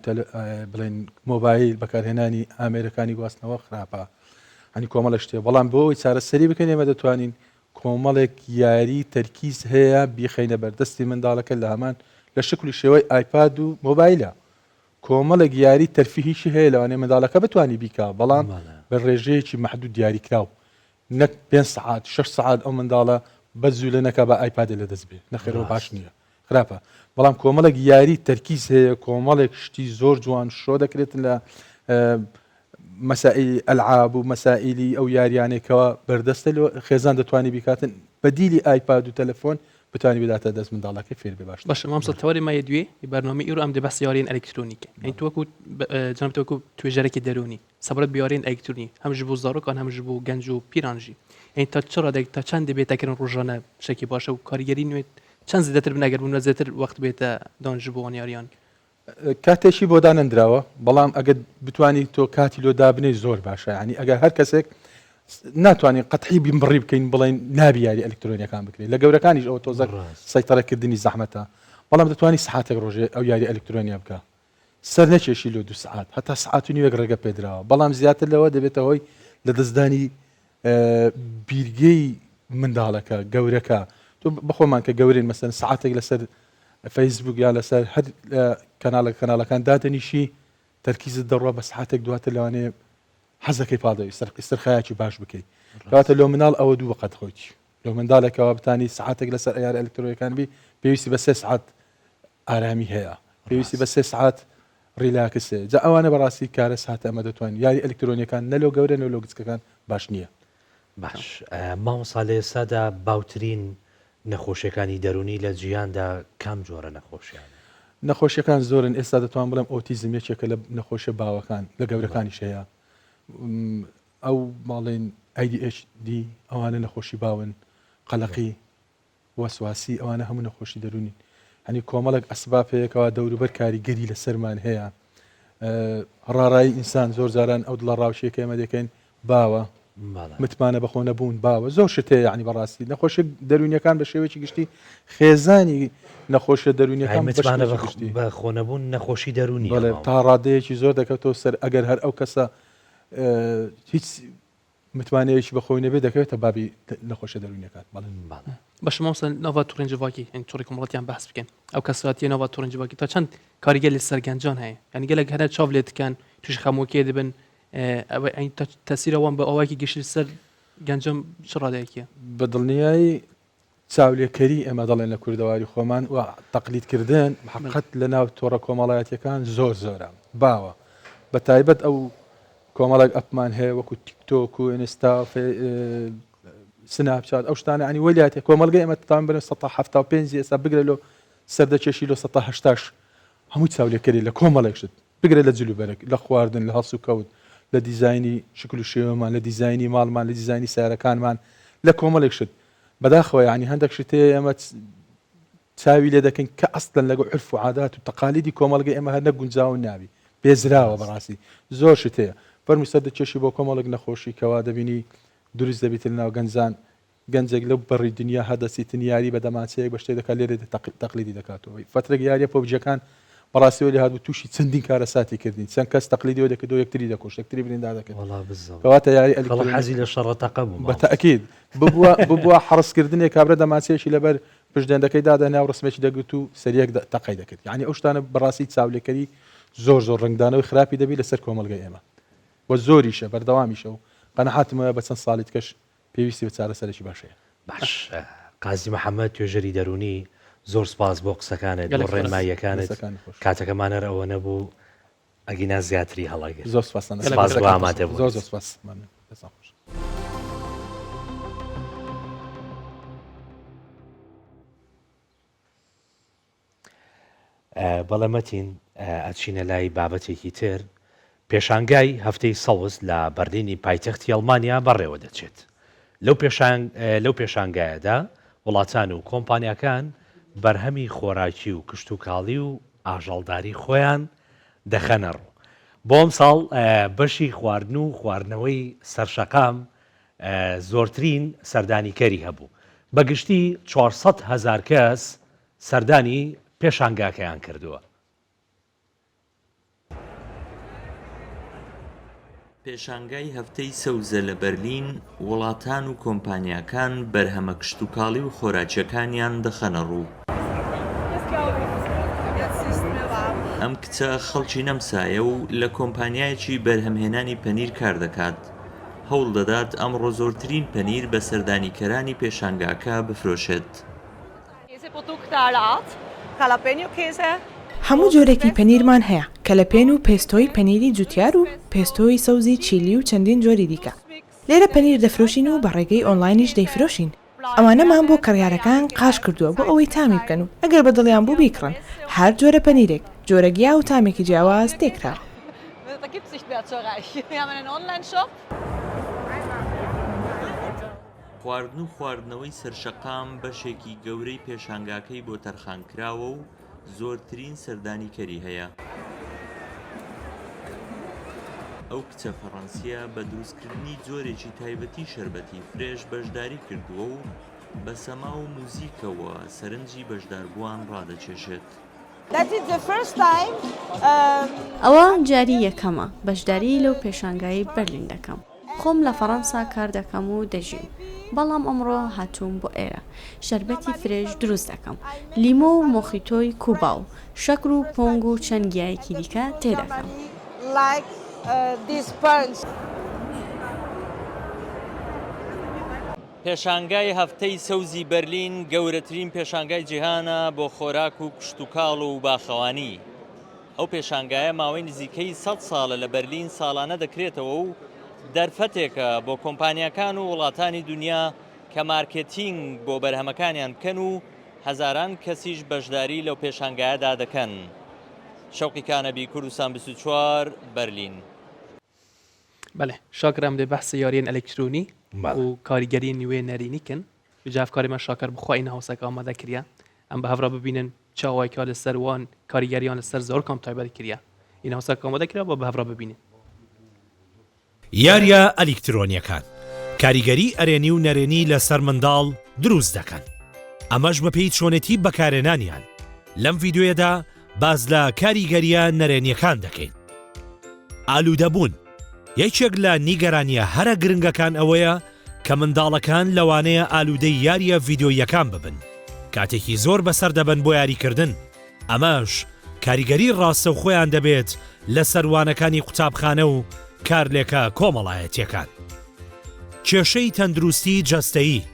بڵێن مۆبایل بەکارهێنانی ئامێرەکانی گواستنەوە خراپە هەنی کۆمەڵە شتێ بەڵام بۆ ئەوەی چارەسەری بکەین ئێمە دەتوانین کۆمەڵێک یاری تەرکیز هەیە بیخەینە بەردەستی منداڵەکە لە هەمان لە شکلی شێوەی ئایپاد و مۆبایلە کۆمەڵێک یاری تەرفیهیشی هەیە لەوانەیە منداڵەکە بتوانی بیکا بەڵام بە ڕێژەیەکی مەحدود دیاریکراو نەک پێنج سەعات شەش سەعات ئەو منداڵە بەس جولە نەکا با ئایپادێ لەدەست بێ نەخێر ئەوە باش نییە خراپە بەڵام کۆمەڵێک یاری تەرکیز هەیە کۆمەڵێک شتی زۆر جوان شۆ دەکرێتن لە مەسائیلی ئەلعاب و مەسائیلی ئەو یاریانەی کەوا بەردەستە لۆ خێزان دەتوانی بیکاتن بەدیلی ئایپاد و تەلەفۆن بتوانی بداتە دەست منداڵەکەی فێر بێ باشترە. باشە مامۆستا تەوەری مە یە دوێ بەرنامەی ئیرۆ ئەم دێ بەحسی یاریێن ئەلکترۆنیکە یانی تو وەکو جەنابت وەکو توێژەرێکی دەروونی سەبارەت بە یاریێن ئەلکترۆنی هەم ji بۆ زارۆکان هەم ji بۆ گەنج و پیران ژی یانی تا چ ڕادەیەک تا چەند دەبێت تەکردن ڕۆژانە شتێکی باشە و کاریگەری نوێ چەند زیاتر بن ئەگەر بوون زیاتر وەخت بێتە دان ji بۆ وان یاریان کاتێکی بۆ دانەندراوە بەڵام ئەگەر بتانی تۆ کاتی لۆ دابنەی زۆر باشە ینی ئەگەر هەر کەسێک ناتوانین قەتحی بینبڕی بکەین بڵین نابی یاری ئەلکترۆنیەکان بکرێت لە گەورەکانیش ئەوە تۆزە سەیتەرەکردنی زەحمەتە بەڵام دەتوانانی سعاتێک ڕۆژێ ئەو یاری ئەلکترۆنیا بکە سەر نەکێشی لۆ دو سعات هەتا سعات و نیوێک ڕێگە پێدراوە بەڵام زیاتر لەوە دەبێتە هۆی لە دەستدانی بیرگەی منداڵەکە گەورەکە تۆ بەخۆمان کە گەورین مەسەن سعاتێک لەسەر فەیسبوک یا لەسەر هەر کەناڵە کەناڵەکان دادەنیشی تەرکیزت دەڕوا بە سعاتێک دواتر لەوانەیە حەزەکەی پاڵدەوی سەر ئیسترخایەکی باش بکەیت کەواتە لۆ مناڵ ئەوە دوو بەقەت خۆیتی لۆ منداڵێکەوە بتانی سعاتێک لەسەر ئەیار ئەلکترۆیەکان بی پێویستی بە سێ سعات ئارامی هەیە پێویستی بە سێ سعات relax هەیە جا ئەوانە بەڕاستی کارە ساتە ئەمە دەتوانین یاری ئەلکترۆنیەکان نە لۆ گەورە نە لۆ گچکەکان باش نییە. باش مامۆستا لە ئێستادا باوترین نەخۆشیەکانی دەروونی لە جیهاندا کام جۆرە نەخۆشیانە؟ نەخۆشیەکان زۆرن ئێستا دەتوانم بڵێم ئۆتیزم یەکێکە لە نەخۆشیە باوەکان لە گەورەکانیش هەیە ئەو ماڵێن ADHD ئەوانە نەخۆشی باون قەلەقی وەسواسی ئەوانە هەموو نەخۆشی دەروونین هەنی کۆمەڵێک ئەسباب هەیە کەوا دەوروبەر کاریگەری لەسەرمان هەیە ڕاڕایی ئینسان زۆر جاران ئەو دڵە ڕاوشیە کە ئێمە دەکەین باوە متمانە بەخۆ نەبوون باوە زۆر شت هەیە یعنی بەڕاستی نەخۆشی دەروونیەکان بە شێوەیەکی گشتی خێزانی نەخۆشیە دەروونیەکان متمانە بە خۆ نەبوون نەخۆشی دەروونی بەڵێ تا ڕادەیەکی زۆر دەکەوتەوە سەر ئەگەر هەر ئەو کەسە هیچ متمانەیەکی بە خۆی نەبێت دەکەوێتە بابی نەخۆشیە دەروونیەکان بەڵێ. بەڵێ باشە مامۆستا ناڤا تۆڕێن جڤاکی یانی تۆڕی کۆمەڵاتیان بەحس بکەن ئەو کەساتیە ناڤا تۆڕێن جڤاکی تا چەند کاریگەر لەسەر گەنجان هەیە یانی گەلێک هەرە چاو لێ دکەن تووشی خەمۆکێ دەبن ئەوە یانی تەسیرە وان بە ئەوایکی گشتی سەر گەنجان چ ڕادەیەکیە؟ بە دڵنیایی چاولێکەری ئێمە دەڵێن لە کوردەواری خۆمان و تەقلید کردن حەقت لە ناو تۆڕە کۆمەڵایەتیەکان زۆر زۆرە باوە بە تایبەت ئەو کۆمەڵێک ئەپمان هەیە وەکو تیکتۆک و ئینستا و سناپچات ئەو شتانە ینی وەلیاتێ کۆمەڵگە ئێمە تان بن 175 ئێستا بگرە لۆ سەردەکێشی لۆ 180 هەموو چاولێکەری لە کۆمەڵێک شت بگرە لە جلوبەرگ، لە خواردن، لە هەڵسوکەوت، لە دیزاینی شکل و شێوەمان، لە دیزاینی ماڵمان، لە دیزاینی سەیارەکانمان، لە کۆمەڵێک شت. بەداخەوە یانی هەندێک شت هەیە ئێمە چاوی لێ دەکەین کە ئەسڵەن لەگەڵ عورف و عادات و تەقالیدی کۆمەڵگەی ئێمە هەر نەگونجاون نابی. بێزراوە بەڕاستی. زۆر شت هەیە. فەرموو سەردەکێشی بۆ کۆمەڵێک نەخۆشی کەوا دەبینی دروست دەبیتن لەناو گەنجان. گەنجێک لەو بەڕی دنیا هەر دەچیتن یاری بە دەمانچەیەک بە شتێک دەکات لێرە دێت تەقلیدی دەکاتەوە فەترێک یاریە پۆبجیەکان بەڕاستی وەلی هاتبوو تووشی چەندین کارەساتی کردین چەند کەس تەقلیدی وە دەکردەوە یەکتری دەکوشت یەکتری بریندار دەکرد وەڵا بالضبط کەواتە یاری خەڵک ئەلیکترۆنی حەزی لە شەڕە تەقە بوو بە مامۆستا. تەئکید ببووە ببووە حەڕسکردنێک کابرا دەمانچەیەکی لەبەر پشتێندەکەی دادەنا و ڕسمێکی دەگرت و سەریەک تەقەی دەکرد یانی ئەو شتانە بەڕاستی چاولێکەری زۆر زۆر ڕەنگدانەوەی خراپی دەبی لەسەر کۆمەڵگەی ئێمە و زۆریشە بەردەوامیشە و قەناعەتم وایە بە چەند ساڵی تکەش پێویستی بە چارەسەرێکی باش هەیە. باش قازی محمد توێژەری دەروونی زۆر سپاس بۆ قسەکانت بۆ گەلەک سپاس. ڕێنماییەکانت دەستەکانت خۆش. کاتەکەمان هەر ئەوە نەبوو ئەگینا زیاتری هەڵەگرت. زۆر سپاستان دەکەم. سپاس بۆ گەلەک ئامادە زۆر بوونت. زۆر سپاس. مەمنون. دەستان خۆش. بەڵێ مەتین ئەچینە لای بابەتێکی تر پێشانگای هەفتەی سەوز لە بەرلینی پایتەختی ئەڵمانیا بەڕێوە دەچێت لەو پێشان لەو پێشانگایەدا وڵاتان و کۆمپانیاکان بەرهەمی خۆراکی و کشتوکاڵی و ئاژەڵداری خۆیان دەخەنە ڕوو بۆ ئەمساڵ بەشی خواردن و خواردنەوەی سەرشەقام زۆرترین سەردانیکەری هەبوو بەگشتی 400 هەزار کەس سەردانی پێشانگاکەیان کردووە. پێشانگای هەفتەی سەوزە لە بەرلین، وڵاتان و کۆمپانیاکان بەرهەمە کشتوکاڵی و خۆراکییەکانیان دەخەنەڕوو. ئەم کچە خەڵکی نەمسایە و لە کۆمپانیایەکی بەرهەمهێنانی پەنیر کاردەکات، هەوڵدەدات ئەمڕۆ زۆرترین پەنیر بە سەردانیکەرانی پێشانگاکە بفرۆشێت. هەموو جۆرێکی پەنیرمان هەیە، کەلەپێن و پێستۆی پەنیری جوتیار و پێستۆی سەوزی چیلی و چەندین جۆری دیکە. لێرە پەنیر دەفرۆشین و بە ڕێگەی ئۆنلاینیش دەیفرۆشین. ئەوانەمان بۆ کڕیارەکان قاش کردووە بۆ ئەوەی تامی بکەن و ئەگەر بە دڵیان بوو بیکڕن. هەر جۆرە پەنیرێک، جۆرە گیا و تامێکی جیاواز تێکراوە. خواردن و خواردنەوەی سەرشەقام بەشێکی گەورەی پێشانگاکەی بۆ تەرخانکراوە و زۆرترین سەردانیکەری هەیە. ئەو کچە فەڕەنسییە بە دروستکردنی جۆرێکی تایبەتی شەربەتی فرێش بەشداری کردووە و بە سەما و موزیکەوە سەرنجی بەشداربووان ڕادەکێشێت. ئەوە جاری یەکەمە بەشداریی لەو پێشانگایەی بەرلین دەکەم. خۆم لە فەڕەنسا کار دەکەم و دەژیم. بەڵام ئەمڕۆ هاتووم بۆ ئێرە. شەربەتی فرێش دروست دەکەم. لیمۆ و مۆخیتۆی کوبا و شەکر و پۆنگ و چەند گیایەکی دیکە تێدەکەم. پێشانگای هەفتەی سەوزی بەرلین گەورەترین پێشانگای جیهانە بۆ خۆراک و کشتوکاڵ و باخەوانی. ئەو پێشانگایە ماوەی نزیکەی سەد ساڵە لە بەرلین ساڵانە دەکرێتەوە و دەرفەتێکە بۆ کۆمپانیاکان و وڵاتانی دونیا کە مارکێتینگ بۆ بەرهەمەکانیان بکەن و هەزاران کەسیش بەشداری لەو پێشانگایەدا دەکەن. شەوقی کانەبی، کوردستان 24، بەرلین. بەڵێ شاکر ئەم دێ بەحسی یاریەن ئەلکترۆنی و کاریگەری نوێ نەرێنی کن بجا هەڤکارێ مە شاکر بخوا ئینە هاوسەکە ئامادە کریە ئەم بە هەڤرا ببینن چاوای کا لەسەر وان کاریگەریان لەسەر زارکان تایبەت کریە ئینە هاوسەکە ئامادە کرا بە هەڤرا ببینن. یارییە ئەلیکترۆنییەکان کاریگەری ئەرێنی و نەرێنی لەسەر منداڵ دروست دەکەن، ئەمەش بەپێی چۆنێتی بەکارێنانیان، لەم ڤیدیۆیەدا باس لە کاریگەرییە نەرێنییەکان دەکەین. ئالوودەبوون، یەکێک لە نیگەرانییە هەرە گرنگەکان ئەوەیە کە منداڵەکان لەوانەیە ئالوودەی یارییە ڤیدیۆییەکان ببن، کاتێکی زۆر بەسەر دەبەن بۆ یاریکردن، ئەمەش کاریگەری ڕاستەوخۆیان دەبێت لەسەر وانەکانی قوتابخانە و کارلێکە کۆمەڵایەتییەکان. کێشەی تەندروستی جەستەیی،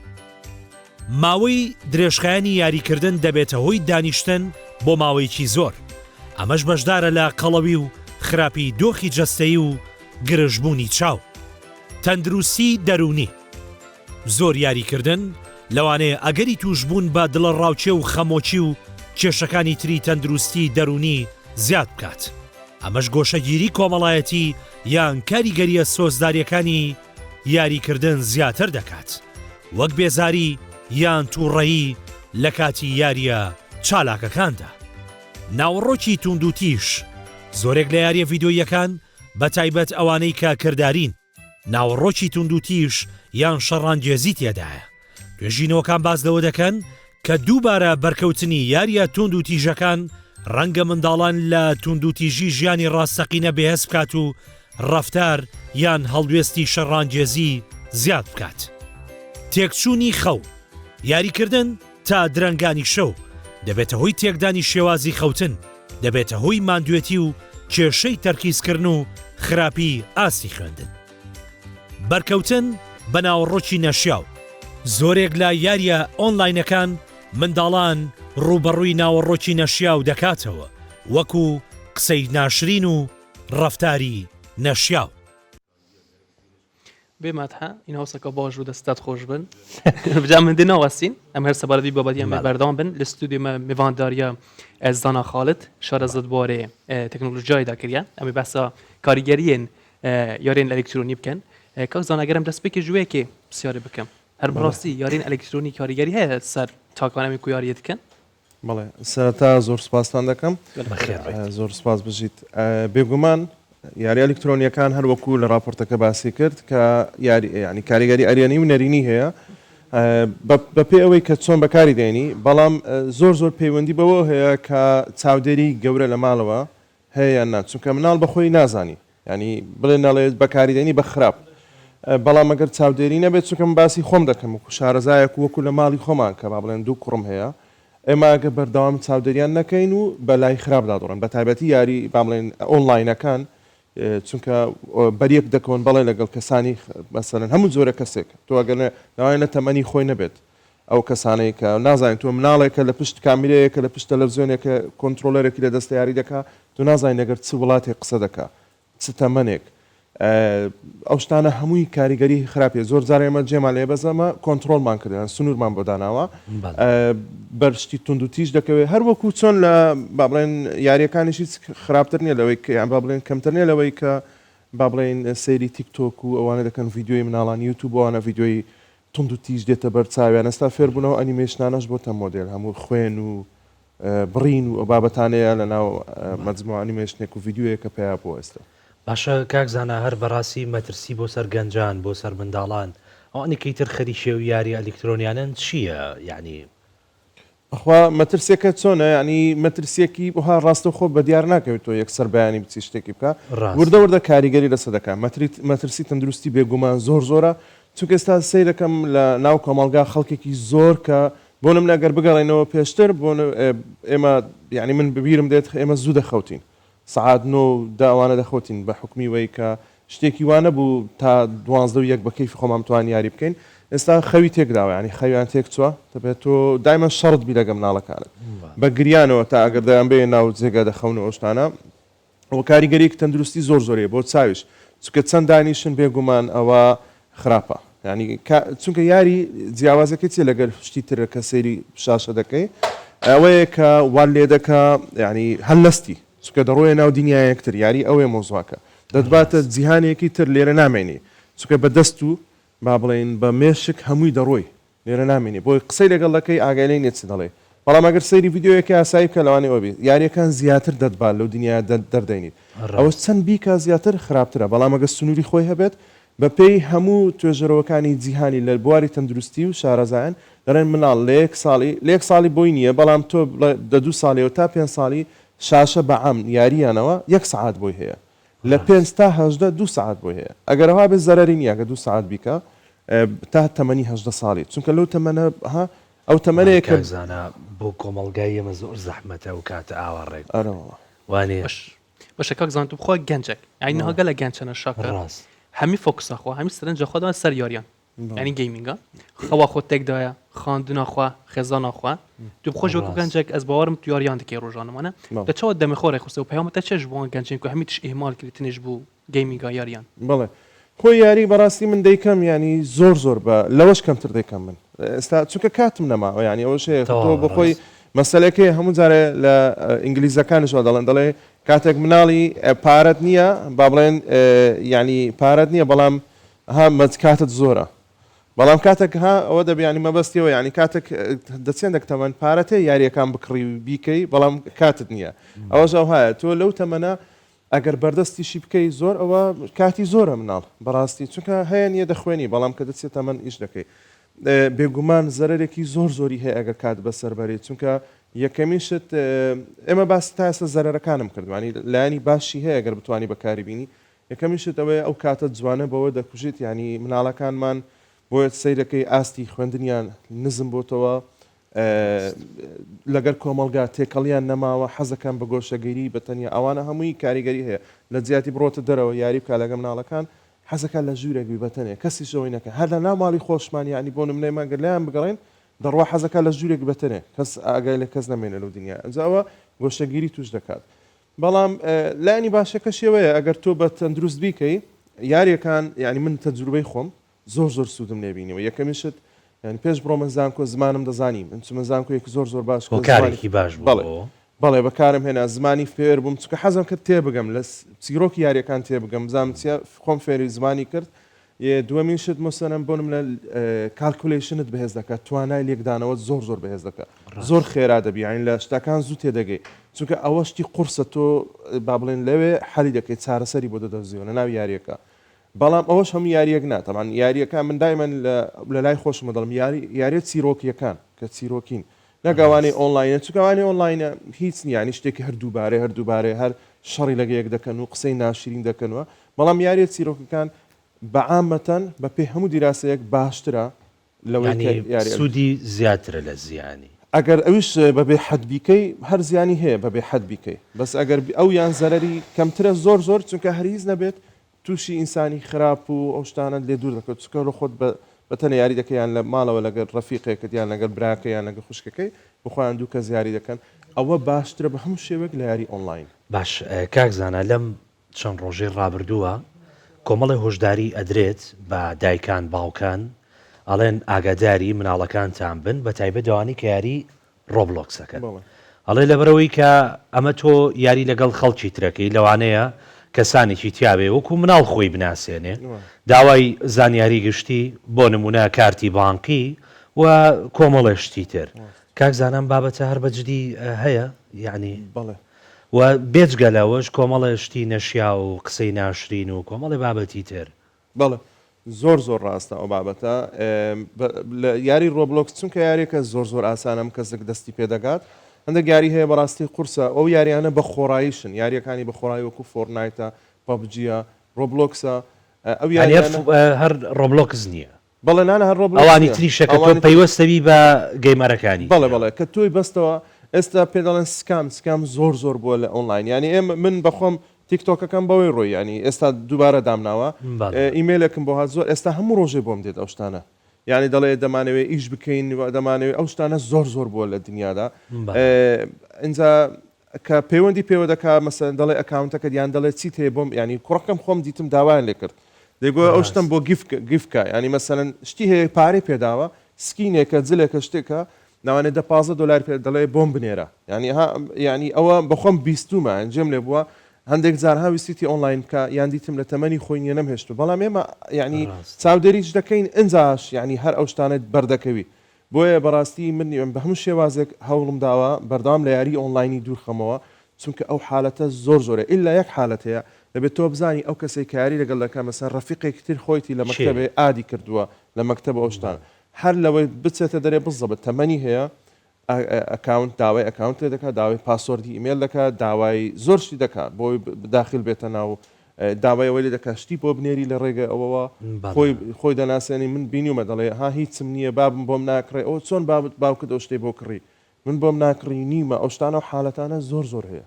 ماوەی درێژخایەنی یاریکردن دەبێتە هۆی دانیشتن بۆ ماوەیەکی زۆر، ئەمەش بەشدارە لە قەڵەوی و خراپی دۆخی جەستەیی و گرژبوونی چاو. تەندروستی دەروونی، زۆر یاریکردن لەوانەیە ئەگەری تووشبوون بە دڵەڕاوکێ و خەمۆکی و کێشەکانی تری تەندروستی دەروونی زیاد بکات، ئەمەش گۆشەگیری کۆمەڵایەتی یان کاریگەرییە سۆزدارییەکانی یاریکردن زیاتر دەکات، وەک بێزاری یان تووڕەیی لە کاتی یارییە چالاکەکاندا. ناوەڕۆکی تووندوتیژ، زۆرێک لە یارییە ڤیدیۆییەکان، بەتایبەت ئەوانەی کە کردارین، ناوەڕۆکی توندوتیژ یان شەڕانگێزی تێدایە. توێژینەوەکان باس لەوە دەکەن کە دووبارە بەرکەوتنی یارییە توندوتیژەکان ڕەنگە منداڵان لە توندوتیژی ژیانی ڕاستەقینە بێهەست بکات و ڕەفتار یان هەڵوێستی شەڕانگێزی زیاد بکات. تێکچوونی خەو، یاریکردن تا درەنگانی شەو دەبێتە هۆی تێکدانی شێوازی خەوتن، دەبێتە هۆی ماندوێتی و کێشەی تەرکیزکردن و خراپی ئاستی خوێندن. بەرکەوتن بە ناوەڕۆکی نەشیاو، زۆرێک لە یارییە ئۆنلاینەکان منداڵان ڕووبەڕووی ناوەڕۆکی نەشیاو دەکاتەوە، وەکو قسەی ناشرین و ڕەفتاری نەشیاو. بێ مەدحە این هەوسەکە باش بوو دەستت خۆش بن بجا من دێ ناوەستین ئەم هەر سەبارەت بی بابەتی ئەم بەردەوام بن لە ستودیۆ مە میوانداریە زانا خالد شارەزاد بوارێ تەکنۆلۆژیای دا کریە ئەمێ بەسا کاریگەریên یارên ئەلکترۆنی بکەن کاک زانا گەرم دەست پێکێ ji wê پرسیارێ بکەم هەر بەڕاستی یارên ئەلکترۆنی کاریگەری هەیە سەر تاکان ئەمێ کو یاریە دکەن بەڵێ سەرەتا زۆر سپاستان دەکەم زۆر سپاس بژیت بێگومان یاری ئەلکترۆنیەکان هەر وەکو لە راپۆرتەکە باسی کرد کە یاری ینی کاریگەری ئەرێنی و نەرێنی هەیە بەپێ ئەوەی کە چۆن بەکاری دێنی بەڵام زۆر زۆر پەیوەندی بەوە هەیە کە چاودێری گەورە لە ماڵەوە هەیە یان نا چونکە مناڵ بەخۆی نازانی یانی بڵێ نەڵێ بەکاری دێنی بە خراپ بەڵام ئەگەر چاودێری نەبێت چونکە من باسی خۆم دەکەم وەکو شارەزایەک و وەکو لە ماڵی خۆمان کە با بڵێن دوو کوڕم هەیە ئێمە ئەگەر بەردەوام چاودێریان نەکەین و بە لای خراپدا دەڕۆن بە تایبەتی یاری با بڵێن ئۆنلاینەکان چونکە بەریەک دەکەون بەڵێ لەگەڵ کەسانی مەسەلەن هەموو جۆرە کەسێک تۆ ئەگەر لەوانەیە لە تەمەنی خۆی نەبێت ئەو کەسانەی کە نازانین تۆ مناڵێکە لە پشت کامیرەیەکە لە پشت تەلەفزیۆنێکە کۆنترۆلەرێکی لە دەستە یاری دەکا تۆ نازانین لەگەر چ وڵاتێک قسە دەکا چ تەمەنێک ئەو شتانە هەمووی کاریگەری خراپیە زۆر جار ئێمە جێمان لێ بەس ئەمە کۆنترۆڵمان کردیان سنوورمان بۆ داناوە بەر شتی توند و تیژ دەکەوێت هەر وەکو چۆن لە با بڵێن یاریەکانیش هیچ خراپتر نییە لەوەی کە یان با بڵێن کەمتر نییە لەوەی کە با بڵێن سەیری تیک تۆک و ئەوانە دەکەن ڤیدیۆی مناڵان یوتوب ئەوانە ڤیدیۆی توند و تیژ دێتە بەر چاویان ئێستا فێر بوونەوە ئەنیمەیشنانەش بۆتە مۆدێل هەموو خوێن و بڕین و ئەو بابەتانەیە لە ناو مەجموعە ئەنیمەیشنێک و ڤیدیۆیەکە پەیا بووە ئێستا. باشە کاک زانا هەر بەڕاستی مەترسی بۆ سەر گەنجان بۆ سەر منداڵان ئەوانی کەی تر خەریکی ئەو یاریە ئەلیکترۆنیانەن چیە یەعنی؟ بەخوا مەترسیەکە چۆنە یانی مەترسیەکی وها ڕاستەوخۆ بەدیار ناکەوێت تۆ یەکسەر بەیانی بچی شتێکی بکە وردە وردە کاریگەری لەسەر دەکا مەترسی تەندروستی بێگومان زۆر زۆرە. چونکە ئێستا سەیرەکەم لە ناو کۆمەڵگا خەڵکێکی زۆر کە بۆ نمونە گەر بگەڕێینەوە پێشتر بۆ ئێمە یعنی من ببیرم دێت ئێمە زوو دەخەوتین سەعات نۆ و دە ئەوانە دەخەوتین بە حوکمی وەی کە شتێکی وا نەبوو تا دوانزدە و یەک بە کەیفی خۆمان بتوانین یاری بکەین ئێستا خەوی تێکداوە یعنی خەویان تێکچووە دەبێت تۆ دایمەن شەڕت بی لەگە مناڵەکانت بە گریانەوە تا ئەگەر دەیان بێ ناو جێگا دەخەون و ئەو شتانە و کاریگەریەکی تەندروستی زۆر زۆری بۆ چاویش چونکە چەند دانیشن بێگومان ئەوە خراپە یعنی چونکە یاری جیاوازەکەی چیە لەگەر شتی تر کە سەیری شاشە دەکەی ئەوەیە کە وان لێ دەکا یعنی هەلەستی چونکە دەڕۆیە ناو دنیایەک تر یاری ئەوەیە مۆزواکە دەتباتە جیهانێکی تر لێرە نامێنی چونکە بە دەست و با بڵێین بە مێشک هەمووی دەڕۆی لێرە نامێنی بۆی قسەی لەگەڵ دەکەی ئاگای لێی نیە چ دەڵێی بەڵام ئەگەر سەیری ڤیدیۆیەکی ئاسایی بکە لەوانەیە ئەوە بیت یاریەکان زیاتر دەتبات لەو دنیایە دەردەینیت ئەوەش چەند بیکا زیاتر خراپترە بەڵام ئەگەر سنوری خۆی هەبێت بەپێی هەموو توێژەرەوەکانی جیهانی لە بواری تەندروستی و شارەزایان دەڵێن مناڵ لە یەک ساڵی لە یەک ساڵی بۆی نییە بەڵام تۆ بڵێ لە دوو ساڵیەوە تا پێنج ساڵی شاشە بە عام یارییانەوە یەک سەعات بۆی هەیە لە پێنج تا 18 دوو سەعات بۆی هەیە ئەگەر ئەوها بێت زەرەری نییە گەر دوو سەعات بیکا تا تەمەنی 18 ساڵی چونکە لەو تەمەنە ها ئەو تەمەنەیە کە کاک زانا بۆ کۆمەڵگای ئێمە زۆر زەحمەتە ئەو کاتە ئاوا ڕێک ئەرێ وەڵا. وانیە؟ باش باشە کاک زانا تو بخوا گەنجەک یانی نها گەلە گەنج هەنە شاکە ڕاست. هەمی focus ا خوا هەمی سرنجا خوا دان سەر یاریان یانی gaming ا خەوا خۆ تێکدایە خواندنا خوا خێزانا خوا تو بخۆش وەکو ڕاست. گەنجێک ئەز باوەڕم تو یاریان دکەی ڕۆژانەمانە بەڵێ. دە چاوە دەمێ خۆ ڕێکخستە و پەیامە تە چێژ بۆ وان گەنجێن کو هەمی تش ئیهمال کری تنێش بوو gaming ا یاریان. بەڵێ خۆی یاری بەڕاستی من دەیکەم یانی زۆر زۆر بە لەوەش کەمتر دەیکەم من ئێستا چونکە کاتم نەماوە یانی ئەوەش هەیە تۆ تەواوە بۆ خۆی ڕاست. مەسەلەکەی هەموو جارێ لە ئینگلیزەکانیش وا دەڵێن دەڵێ کاتێک مناڵی پارەت نییە با بڵێن یانی پارەت نییە بەڵام ها مەج کاتت زۆرە بەڵام کاتێک ها ئەوە دەبێ یانی مەبەستی ئەوە یانی کاتێک دەچێندەک تەمەن پارەت هەیە یاریەکان بکڕی و بیکەی بەڵام کاتت نییە ئەوەش ئەوهایە تۆ لەو تەمەنە ئەگەر بەردەستیشی بکەی زۆر ئەوە کاتی زۆرە مناڵ بەڕاستی چونکە هەیە نیە دەخوێنی بەڵام کە دەچێت تەمەن ئیش دەکەی بێگومان زەرەرێکی زۆر زۆری هەیە ئەگەر کات بەسەر بەری چونکە یەکەمین شت ئێمە باسی تا ئێستا زەرەرەکانم کردوانی لایەنی باشی هەیە گەر بتانی بەکاری بینی یەکەمین شت ئەوەیە ئەو کاتە جوانە بەوە دەکوژیت یانی مناڵەکانمان بۆیە سەیرەکەی ئاستی خوێندنیان نزم بۆتەوە لەگەر کۆمەڵگا تێکەڵیان نەماوە حەزەکەن بە گۆشەگیری بە تەنیا ئەوانە هەمووی کاریگەری هەیە لە جیاتی بڕۆتە دەرەوە یاری بکە لەگە مناڵەکان حەزەکە لە ژوورێک بی بەتەنێ کەسیش ئەوەی نەکە هەر لە ناو ماڵی خۆشمان یعنی بۆ نمونەی مەگەر لایان بگەڕێن دەڕوا حەزەکە لە ژوورێک بەتەنێ کەس ئاگای لە کەس نەمێنێ لەو دنیا ئەنجا ئەوە گۆشەگیری توش دەکات بەڵام لایەنی باشەکەشی ئەوەیە ئەگەر تۆ بە تەندروست بیکەی یاریەکان یعنی من تەجروبەی خۆم زۆر زۆر سوودم لێ بینیوە یەکەمین شت یعنی پێش بڕۆمە زانکۆ زمانم دەزانی من چمە زانکۆیەکی زۆر زۆر باش کە زمانی هۆکارێکی باش بوو بەڵێ بۆ بەڵێ بەکارم هێنا زمانی فێر بووم چونکە حەزم کرد تێبگەم لە چیرۆکی یاریەکان تێبگەم بزانم چیە خۆم فێری زمانی کرد دووەمین شت مەسەلەن بۆ نمونە calculation ت بەهێز دەکات توانای لێکدانەوەت زۆر زۆر بەهێز دەکات زۆر خێرا دەبی یانی لە شتەکان زوو تێدەگەی چونکە ئەوە شتی قورسە تۆ با بڵێن لەوێ حەلی دەکەیت چارەسەری بۆ دەدۆزیەوە لە ناو یاریەکە بەڵام ئەوەش هەموو یاریەک نا تەبعەن یاریەکان من دایمەن لە لای خۆشمە دەڵم یاری یاریە چیرۆکیەکان کە چیرۆکین نەک ئەوانەی ئۆنلاینە چونکە ئەوانەی ئۆنلاینە هیچ نییە یانی شتێکی هەر دووبارەی هەر دووبارەی هەر شەڕی لەگە یەک دەکەن و قسەی ناشرین دەکەنەوە بەڵام یاریە چیرۆکەکان بە عامەتەن بە پێی هەموو دیراسەیەک باشترە لەوەی کە یانی یاری سوودی زیاترە لە زیانی. ئەگەر ئەویش بە بێ حەد بیکەی هەر زیانی هەیە بە بێ حەد بیکەی بەس ئەگەر ئەو یان زەرەری کەمترە زۆر زۆر چونکە هەر هیچ نەبێت توشی ئینسانی خراپ و ئەو شتانەت لێ دوور دەکەوت چونکە لە خۆت بە بە تەنێ یاری دەکەی یان لە ماڵەوە لەگەر ڕەفیقێکت یان لەگەر براکە یان لەگەر خوشکەکەی بۆ خۆیان دوو کەس یاری دەکەن ئەوە باشترە بە هەموو شێوەیەک لە یاری ئۆنڵاین. باش کاک زانا لەم چەند ڕۆژەی ڕابردووە کۆمەڵێ هۆشداری ئەدرێت بە دایکان باوکان ئەڵێن ئاگاداری مناڵەکانتان بن بە تایبەت ئەوانەی کە یاری Roblox ئەکەن ئەڵێ لەبەرئەوەی کە ئەمە تۆ یاری لەگەڵ خەڵکی ترەکەی لەوانەیە کەسانێکی تیابێ وەکو مناڵ خۆی بناسێنێ داوای زانیاری گشتی بۆ نمونە کارتی بانقی و کۆمەڵێ شتی تر کاک زانا ئەم بابەتە هەر بە جدی هەیە یعنی بەڵێ و بێجگە لەوەش کۆمەڵێ شتی نەشیاو و قسەی ناشرین و کۆمەڵێ بابەتی تر. بەڵێ زۆر زۆر ڕاستە ئەو بابەتە لە یاری Roblox چونکە یاریەکە زۆر زۆر ئاسانە هەموو کەسێک دەستی پێ دەگات هەندێک یاری هەیە بەڕاستی قورسە ئەو یاریانە بە خۆڕاییشن یاریەکانی بە خۆڕایی وەکو Fortnite ە PUBG ە Roblox ە ئەو یانی یاریانە هەر Roblox نییە. بەڵێ نانا هەر ڕۆبلۆکس ئەوانی نییە تریشە کە تۆ ئەوانی تر پەیوەستەبی بە گەیمەرەکانی بەڵێ ترەوە. بەڵێ کە تۆی بەستەوە ئێستا پێ دەڵێن scam scam زۆر زۆر بووە لە ئۆنلاین یانی ئێمە من بەخۆم تیکتۆکەکەم بەوەی ڕۆی یانی ئێستا دووبارە دامناوە بەڵێ. ئیمەیلێکم بۆ هات زۆر ئێستا هەموو ڕۆژێ بۆم دێت ئەو شتانە یانی دەڵێ دەمانەوێ ئیش بکەین و دەمانەوێ ئەو شتانە زۆر زۆر بووە لە دنیادا بەڵێ. ئینجا کە پەیوەندی پێوە دەکا مەسەلەن دەڵێ account ەکەت یان دەڵێ چیت هەیە بۆم یانی کوڕەکەم خۆم دیتم داوایان لێ کرد دەیگۆ ئەو شتەم ڕاست. بۆ gift gift کە یانی مەسەلەن شتی هەیە پارەی پێداوە skin ێکە جلێکە شتێکە لەوانەیە دە 15 دۆلار پێ دەڵێ بۆم بنێرە یانی ها یانی ئەوە بەخۆم بیستومە یان جێم لێ بووە هەندێک جار ها ویستیتی ئۆنلاین بکە یان دیتم لە تەمەنی خۆی نیە نەمهێشتوو بەڵام ئێمە یانی ڕاستە. چاودێریش دەکەین ئنجاش یانی هەر ئەو شتانەت بەردەکەوی بۆیە بەڕاستی من بە هەموو شێوازێک هەوڵم داوە بەردەوام لە یاری ئۆنلاینی دوور خەمەوە چونکە ئەو حالەتە زۆر زۆرە ئیلا یەک حالەت هەیە دەبێت تۆ بزانی ئەو کەسەی کە یاری لەگەڵ دەکا مەسەلەن ڕەفیقێکی تر خۆیتی لە کێیە؟ مەکتەبێ add ی کردووە لە مەکتەب و ئەو شتانە هەر لەوەی بچێتە دەرێ بزەبت تەمەنی هەیە account داوای account لێ دەکات داوای password ی ئیمێل دەکات داوای زۆر شتی دەکات بۆی داخل بێتە ناو داوای ئەوەی لێ دەکات شتی بۆ بنێری لە ڕێگە ئەوەوە خۆی خۆی دەناسێنی من بینیومە دەڵێ ها هیچم نییە بابم بۆم ناکڕێ ئەوە چۆن بابت باوکت ئەو شتەی بۆ کڕی من بۆم ناکڕی نیمە ئەو شتانە و حالەتانە زۆر زۆر هەیە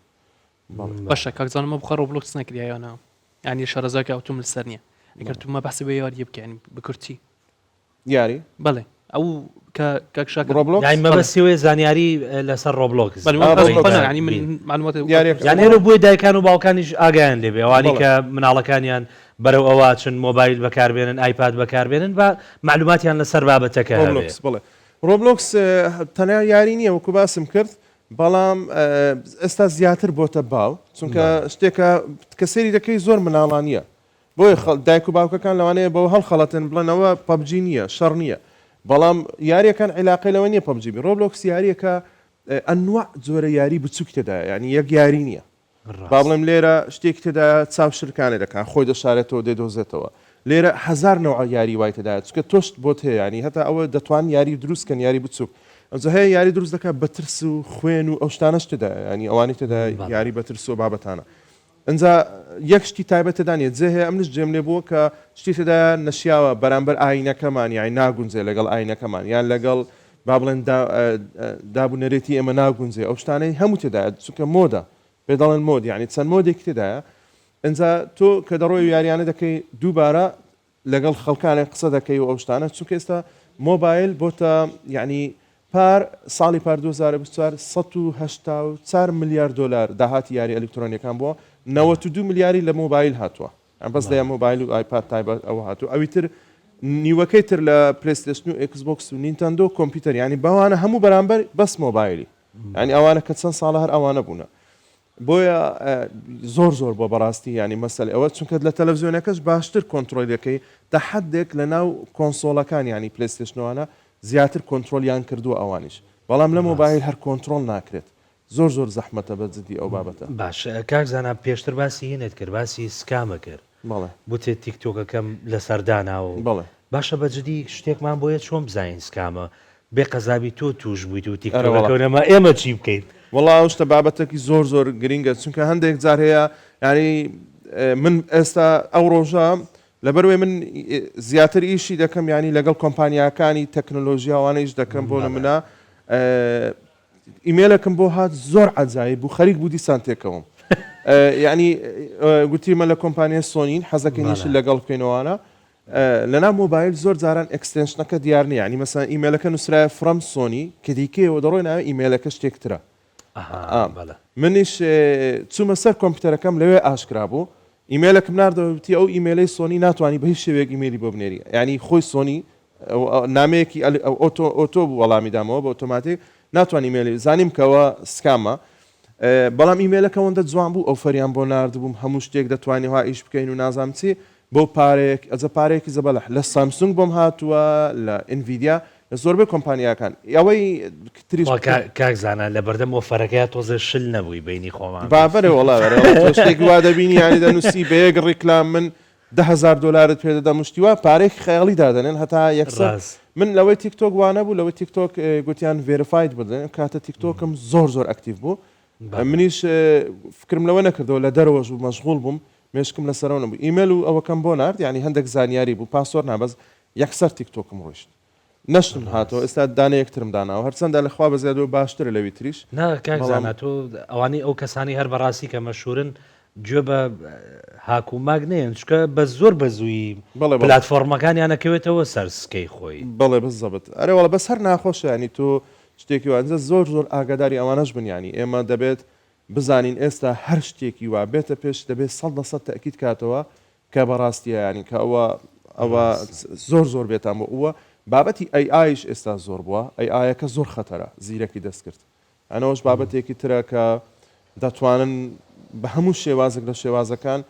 باشە کاک زانم بخوا ڕۆبلۆکس نەکریا یا نا یعنی شارەزاکە ئەوتوم لەسەر نییە ئەگەر تو مە بەحسی بە یاریە بکە یعنی بکورتی یاری؟ بەڵێ ئەو کە کاک شاکر ڕۆبلۆکس؟ یانی مەبەستی ئەوەیە زانیاری لەسەر ڕۆبلۆکس بەڵێ آه، وەک ڕۆبلۆکس. خۆنا یعنی من معلومات یاریەکە. یان ئێرە بۆیە دایکان و باوکانیش ئاگایان لێ بێ ئەوانەی بەڵێ. کە مناڵەکانیان بەرەو ئەوە ئەچن مۆبایل بەکاربێنن ئایپاد بەکاربێنن با معلوماتیان لەسەر بابەتەکە هەبێ. ڕۆبلۆکس بەڵێ ڕۆبلۆکس تەنیا یاری نییە وەکو باسم کرد بەڵام ئێستا زیاتر بۆتە باو چونکە شتێکە کە سەیری دەکەی زۆر مناڵانییە بۆیە خەڵ دایک و باوکەکان لەوانەیە بەوە هەڵخەڵەتێن بڵێن ئەوە PUBG نییە شەڕ نییە بەڵام یاریەکان عیلاقەی لەوە نییە PUBG بی ڕۆبلۆکس یاریەکە ئەنواع جۆرە یاری بچووکی تێدایە یعنی یەک یاری نییە با بڵێم لێرە شتێکی تێدایە چاو شرکانێ دەکات خۆی دەشارێتەوە دەیدۆزێتەوە لێرە هەزار نەوع یاری وای تێدایە چونکە تۆشت بۆت هەیە یعنی هەتا ئەوە دەتوان یاری دروست کەن یاری بچووک ئەوجا هەیە یاری دروست دەکات بە ترس و خوێن و ئەو شتانەش تێدایە یعنی ئەوانەی تێدایە یاری بە ترس و بابەتانە ئنجا یەک شتی تایبەت تێدا نیە جێ هەیە ئەمنش جێم لێ بووە کە شتی تێدایە نەشیاوە بەرامبەر ئاینەکەمان یانی ناگونجێ لەگەڵ ئاینەکەمان یان لەگەڵ با بڵێن داب و نەرێتی ئێمە ناگونجێ ئەو شتانەی هەموو تێدایە چونکە mode ە پێ دەڵێن mode یانی چەند mode ێکی تێدایە ئنجا تۆ کە دەڕۆی یاریانە دەکەی دووبارە لەگەڵ خەڵکانێک قسە دەکەی و ئەو شتانە چونکە ئێستا مۆبایل بۆتە یعنی پار ساڵی پار 2024 184 ملیار دۆلار داهاتی یاری ئەلکترۆنیەکان بووە 92 ملیاری لە مۆبایل هاتووە ئەم بەس لە مۆبایل و ئایپاد تایبەت ئەوە هاتوو ئەوی تر نیوەکەی تر لە پلەیستەیشن و ئێکس بۆکس و نینتەندۆ کۆمپیوتەر یعنی بەوانە هەموو بەرامبەر بەس مۆبایلی یعنی ئەوانە کە چەند ساڵە هەر ئەوانە بوونە بۆیە زۆر زۆر بۆ بەڕاستی یانی مەسەلەی ئەوە چونکە لە تەلەفزیۆنەکەش باشتر کۆنترۆلی دەکەی تا حدێک لە ناو کۆنسۆڵەکان یانی پلەیستەیشنەوانە زیاتر کۆنترۆلیان کردووە ئەوانیش بەڵام لە مۆبایل هەر کۆنترۆل ناکرێت زۆر زۆر زەحمەتە بە جدی ئەو بابەتە. باش کاک زانا پێشتر باسی هینت کرد باسی scam ە کرد بەڵێ. گوتت تیکتۆکەکەم لەسەر داناوە و بەڵێ. باشە بە جدی شتێکمان بۆیە چۆن بزانین scam ە بێ قەزابی تۆ توش بوویت و ئەرێ وەڵا. تیکتۆکەکەو نەما ئێمە چی بکەین؟ وەڵا ئەو شتە بابەتەکی زۆر زۆر گرینگە چونکە هەندێک جار هەیە یانی من ئێستا ئەو ڕۆژە لەبەروەی من زیاتر ئیشی دەکەم یانی لەگەڵ کۆمپانیاکانی تەکنۆلۆژیا وانە ئیش دەکەم بۆ نمونە ئیمێلێکم بۆ هات زۆر عەجایب بوو خەریک بوو دیسان تێکەوم یعنی گوتی مە لە کۆمپانیای سۆنین حەزەکەین ئیش لەگەڵ بکەینەوانە لەنا مۆبایل زۆر جاران extension ەکە دیار نییە ینی مەسەن ئیمێلەکە نووسرایە from سۆنی کە دیکەیەوە دەڕۆی ناوی ئیمێلەکە شتێکترە منیش چوومە سەر کۆمپیوتەرەکەم لەوێ ئاشکرا بوو ئیمێلەکم ناردەوە وتی ئەو ئیمێلەی سۆنی ناتوانانی بە هیچ شێوەیەک ئیمێلی بۆ بنێری ینی خۆی سۆنی نامەیەکی ئۆتۆ ئۆتۆ بوو وەڵامی دامەوە بە ئۆتۆماتیک ناتوانانی ئیمێلی زانیم کەەوە scam ە بەڵام ئیمێلەکە ئەوەندە جوان بوو offer یان بۆ ناردبووم هەموو شتێک دەتوانی وا ئیش بکەین و نازانم چی بۆ پارەیەک ئەجە پارەیەکی زەبەلح لە سامسونگ بۆم هاتووە لە ئینڤیدیا لە زۆربەی کۆمپانیاکان ئەوەی تریش خوا کاک زانا لە بەردەم offer ەکەیا تۆزێ شل نەبووی بەینی خۆمان با بەرێ وەڵا بەرێ وەڵا تۆ شتێک وا دەبینی یانی دەنووسی بە یەک ڕیکلام من 10000 دۆلارت پێ دەدەم و شتی وا پارەیەکی خەیاڵی دادەنێن هەتا یەکسەر ڕاست. من لەوەی تیک تۆک وانەبوو لەوەی تیک تۆک گوتیان verified بدەن کاتە تیک تۆکم زۆر زۆر active بوو منیش فکرم لەوە نەکردەوە لە دەرەوەش بوو مەشغوڵ بووم مێشکم لەسەرەوە نەبوو ئیمێل و ئەوەکەم بۆ نارد یعنی هەندێک زانیاری بوو password نا بەس. یەکسەر تیک تۆکم ڕۆیشت نەشتم هاتەوە ئێستا دانەیەک ترم داناوە هەرچەندە لە خوا بەزیادەوە باشترە لەوی تریش نا کاک بەڵام زانا تۆ ئەوانەی ئەو کەسانەی هەر بەڕاستی کە مەشهورن گوێ بە هاک و ماک نەیەن چونکە بە زۆر بە زوویی بەڵێ بەڵێ. پلاتفۆڕمەکانیان ئەکەوێتەوە سەر سکەی خۆی. بەڵێ بزەبت ئەرێ وەڵا بەس هەر ناخۆشە یانی تۆ شتێکی وا ئینجا زۆر زۆر ئاگاداری ئەوانەش بن یانی ئێمە دەبێت بزانین ئێستا هەر شتێکی وا بێتە پێش دەبێت 100% تەئکید کاتەوە کە بەڕاستیە یانی کە ئەوە ئەوە زۆر زۆر بێتام بۆ ئووە بابەتی ئەی ئایش ئێستا زۆر بووە ئەی ئایەکە زۆر خەتەرە زیرەکی دەستکرد ئەنەوەش بابەتێکی ترە کە دەتوانن بە هەموو شێوازێک لە شێوازەکان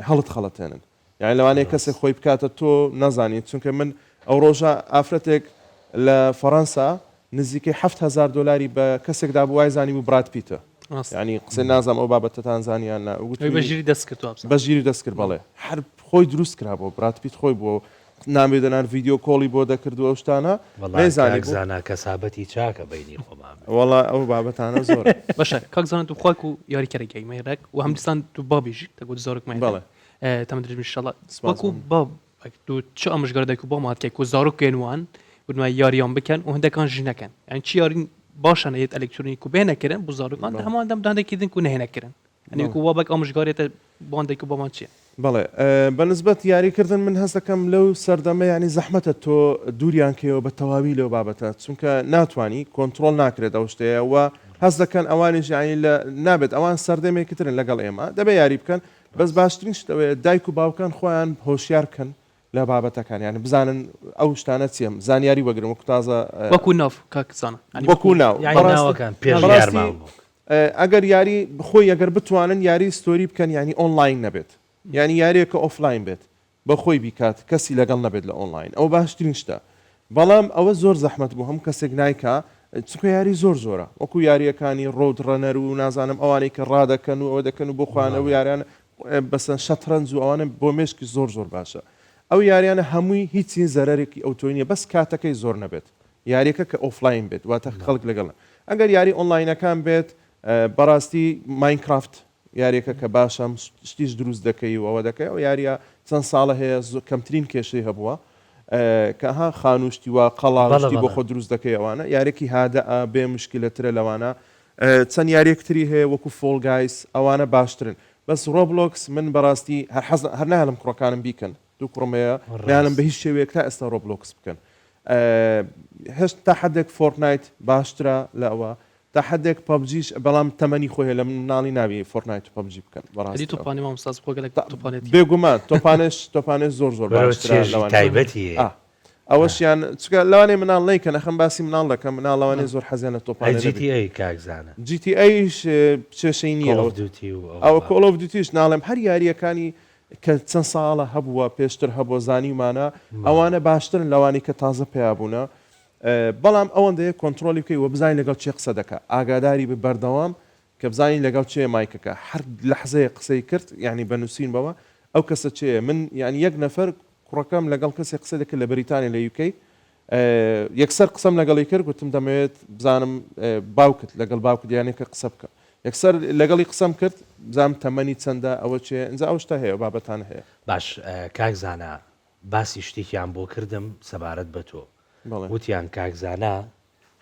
هەڵت خەڵەتێنن یانی لەوانەیە کەسێک خۆی بکاتە تۆ نەزانی چونکە من ئەو ڕۆژە ئافرەتێک لە فەڕەنسا نزیکەی 7000 دۆلاری بە کەسێک دابوو وای زانی بوو براد پیتە یانی قسەی نازانم ئەو بابەتەتان زانی یان نا ئەوی بە ژیری دەست کرد وابزانم بە ژیری دەست کرد بەڵێ هەر خۆی دروست کرا بۆ براد پیت خۆی بووە نامی دەنار ڤیدیۆ کۆڵی بۆ دەکرد و ئەو شتانە وەڵا نەیزانی کاک بوو زانا کەسابەتی چاکە بەینی خۆمان بێ. وەڵا ئەو بابەتانە زۆرە. باشە کاک زانا تو خواک و یاری کەرە گەی مەیرەک و هەم دیسان تو بابیژی تە گوت زارۆک مەیرەک بەڵێ تەمە درێژ بی ئینشەڵا سپاس وەکو بۆ باب تو چ ئامۆژگاری دایک و باو مات کەی کو زارۆکێن وان ودما یاریان بکەن و هەندەکان ژی نەکەن یانی چ یاری باشە یەت ئەلکترۆنی کو بێنە کردن بۆ زارۆکان بەڵێ هەمان دەم داندێکی دن کو نەهێنە کردن یانی بەڵێ کو وا بەک ئامۆژگاریەتە بۆ دایک و باوان چیە؟ بەڵێ بە نسبەت یاری کردن من هەست دەکەم لەو سەردەمە یانی زەحمەتە تۆ دووریان کەیەوە بە تەواوی لەو بابەتە چونکە ناتوانی کۆنتڕۆڵ ناکرێت ئەو شتەیە و هەست دەکەن ئەوانیش یانی لە نابێت ئەوان سەردەمێکی ترن لەگەڵ ئێمە دەبێ یاری بکەن بەس باشترین شت ئەوەیە دایک و باوکان خۆیان هۆشیار بکەن لە بابەتەکان یانی بزانن ئەو شتانە چیە زانیاری وەگرن وەکو تازە وەکو ناو کاک زانا یانی وەکو ناو یانی ناوەکان پێشنیارمان بوو. ئەگەر یاری خۆی ئەگەر بتوانن یاری story بکەن یانی ئۆنڵاین نەبێت یانی یاریەکە offline بێت بە خۆی بیکات کەسی لەگەڵ نەبێت لە ئۆنڵاین ئەوە باشترین شتە بەڵام ئەوە زۆر زەحمەت بوو هەموو کەسێک نایکا چونکە یاری زۆر زۆرە وەکو یاریەکانی Road Runner و نازانم ئەوانەی کە ڕادەکەن و ئەوە دەکەن و بۆ خۆیان ئەو یاریانە بەسەن شەترەنج و ئەوانە بۆ مێشکی زۆر زۆر باشە ئەو یاریانە هەمووی هیچی زەرەرێکی ئەوتۆی نیە بەس کاتەکەی زۆر نەبێت یاریەکە کە offline بێت واتە خەڵک لەگەڵ ئەگەر یاری ئۆنلاینەکان بێت بەڕاستی Minecraft یاریەکە کە باشە شتیش دروست دەکەی و ئەوە دەکەی ئەو یاریە چەند ساڵە هەیە کەمترین کێشەی هەبووە کە ها خانوشتی وا قەڵا شتی بۆ خۆ دروست دەکەی ئەوانە یارێکی هادە بێ مشکلەترە لەوانە چەند یاریەک تری هەیە وەکو Fall Guys ئەوانە باشترن بەس Roblox من بەڕاستی هەر حەز هەر نایەڵم کوڕەکانم بیکەن دوو کوڕم هەیە نایەڵم بە هیچ شێوەیەک تا ئێستا Roblox بکەن هێشت تا حدێک Fortnite باشترە لە ئەوە تا حدێک PUBG یش بەڵام تەمەنی خۆی هەیە لە مناڵی نابی Fortnite و PUBG بکەن بەڕاستی تۆپانی مامۆستا خۆ گەلەک تۆپانێتی بێگومان تۆپانێش تۆپانێش زۆر زۆر باشترە لەوانە تایبەتی هەیە. ئەوەشیان چونکە لەوانەیە مناڵ نەیکەن ئەخەم باسی مناڵ دەکەم مناڵ لەوانەیە زۆر حەزیان لە تۆپانێ ئەی نەبێت. GTA کاک زانا. GTA یش کێشەی نییە Call ئەوە of Duty و ئەو ئەوە بابەتە. Call of Duty یش ناڵێم هەر یارییەکانی کە چەند ساڵە هەبووە پێشتر هەبووە زانیومانە ئەوانە باشترن لەوانەی کە تازە پەیا بوونە بەڵام ئەوەندەیە کۆنترۆلی بکەی وە بزانی لەگەڵ کێ قسە دەکا ئاگاداری بی بەردەوام کە بزانی لەگەڵ کێ مایکەکە هەر لەحزەیەک قسەی کرد یانی بە نووسین بەوە ئەو کەسە کێیە من یانی یەک نەفەر کوڕەکەم لەگەڵ کەسێک قسەی دەکرد لە بەریتانیا لە UK یەکسەر قسەم لەگەڵی کرد گوتم دەمەوێت بزانم باوکت لەگەڵ باوکت یانێکە قسە بکە یەکسەر لەگەڵی قسەم کرد بزانم تەمەنی چەندە ئەوە چێ ئینجا ئەو شتە هەیە بابەتانە هەیە. باش کاک زانا باسی شتێکیان بۆ کردم سەبارەت بە تۆ وتیان کاک زانا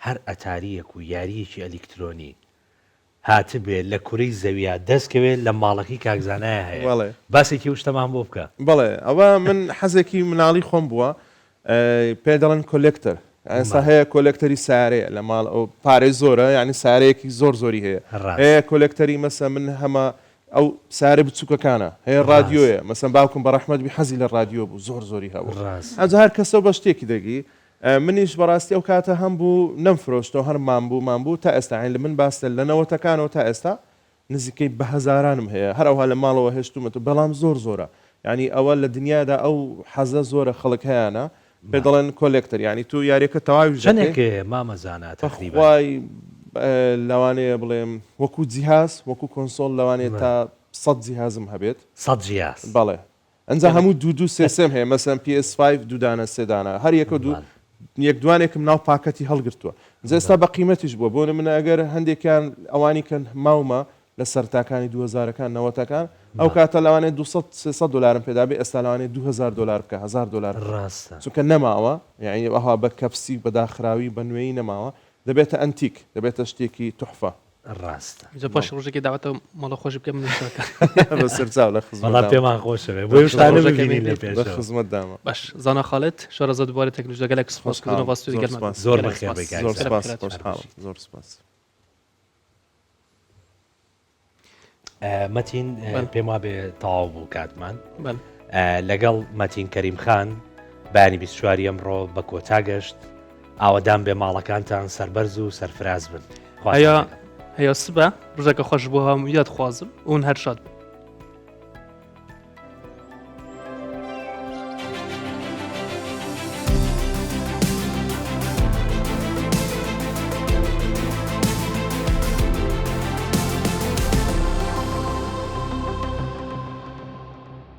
هەر ئەتاریەک و یاریەکی ئەلیکترۆنی هاتبێ لە کورەی زەویا دەست کەوێ لە ماڵەکەی کاک زانایا هەیە بەڵێ. باسێکی ئەو شتەمان بۆ بکە. بەڵێ ئەوە من حەزێکی مناڵی خۆم بووە پێ دەڵێن collector ئێستا هەیە collector ی سارەیە لە ماڵ ئەو پارەی زۆرە یعنی سارەیەکی زۆر زۆری هەیە هەیە collector ی مەسە من هەمە ئەو سارە بچووکەکانە هەیە ڕادیۆیە مەسەن باوکم بە ڕەحمەت بی حەزی لە ڕادیۆ بوو زۆر زۆری هەبوو ئەجا هەر کەسەو بە شتێکی دەگی منیش بەڕاستی ئەو کاتە هەم بوو نەمفرۆشتەوە هەر مام بوو مام بوو تا ئێستا یانی لە من باس لە لە نەوەتەکانەوە تا ئێستا نزیکەی بە هەزارانم هەیە هەر ئەوها لە ماڵەوە هێشتومەتەوە بەڵام زۆر زۆرە یانی ئەوە لە دنیادا ئەو حەزە زۆرە خەڵک هەیانە پێ دەڵێن collector یانی تۆ یاریەکە تەواویش دەکەی چەنێک هەیە مامە زانا تەقریبەن؟ بەخوای لەوانەیە بڵێم وەکو جیهاز وەکو console لەوانەیە تا سەد جیهازم هەبێت سەد جیاز بەڵێ ئەنجا هەموو دوو دوو سێ سێم هەیە مەسەن PS5 دوو دانە سێ دانە هەر یەکە دوو یەک دوانێکم ناو پاکەتی هەڵگرتووە ئینجا ئێستا بە قیمەتیش بووە بۆ نمونە ئەگەر هەندێکیان ئەوانی کە ماومە لە سەرتاکانی دووهەزارەکان نەوەتەکان ئەو کاتە لەوانەیە 200 300 دلارم پێدابێ ئێستا لەوانەیە 2000 دلار بکە 1000 دلار ڕاستە چونکە نەماوە یعنی ئەوها بە کەپسی بەداخراوی بە نوێی نەماوە دەبێتە ئەنتیک دەبێتە شتێکی توحفە. ڕاستە. جا پاش ڕۆژێکی داوەتە ماڵە خۆش بکە من شاکە. بە سەرچاو لە خزمەت وەڵا پێمان خۆشە بێ بۆی شتانە ببینین لە پێشەوە. لە خزمەت دامە. باش زانا خالد شارەزا دووبارە تەکنەلۆژیا گەلەک سوپاس کردن و ستۆدیۆ گەلمان. زۆر بەخێر بێی کاک زۆر سپاس خۆشحاڵم زۆر سپاس. مەتین پێم وابێ تەواو بوو کاتمان لەگەڵ مەتین کەریم خان بەیانی 24 ئەمڕۆ بە کۆتا گەشت ئاوەدان بێ ماڵەکانتان سەربەرز و سەرفراز بن هەیە هەیە سبە ڕژەکە خۆش بۆ هەموو یاد خوازم ئەوون هەر شاد بن.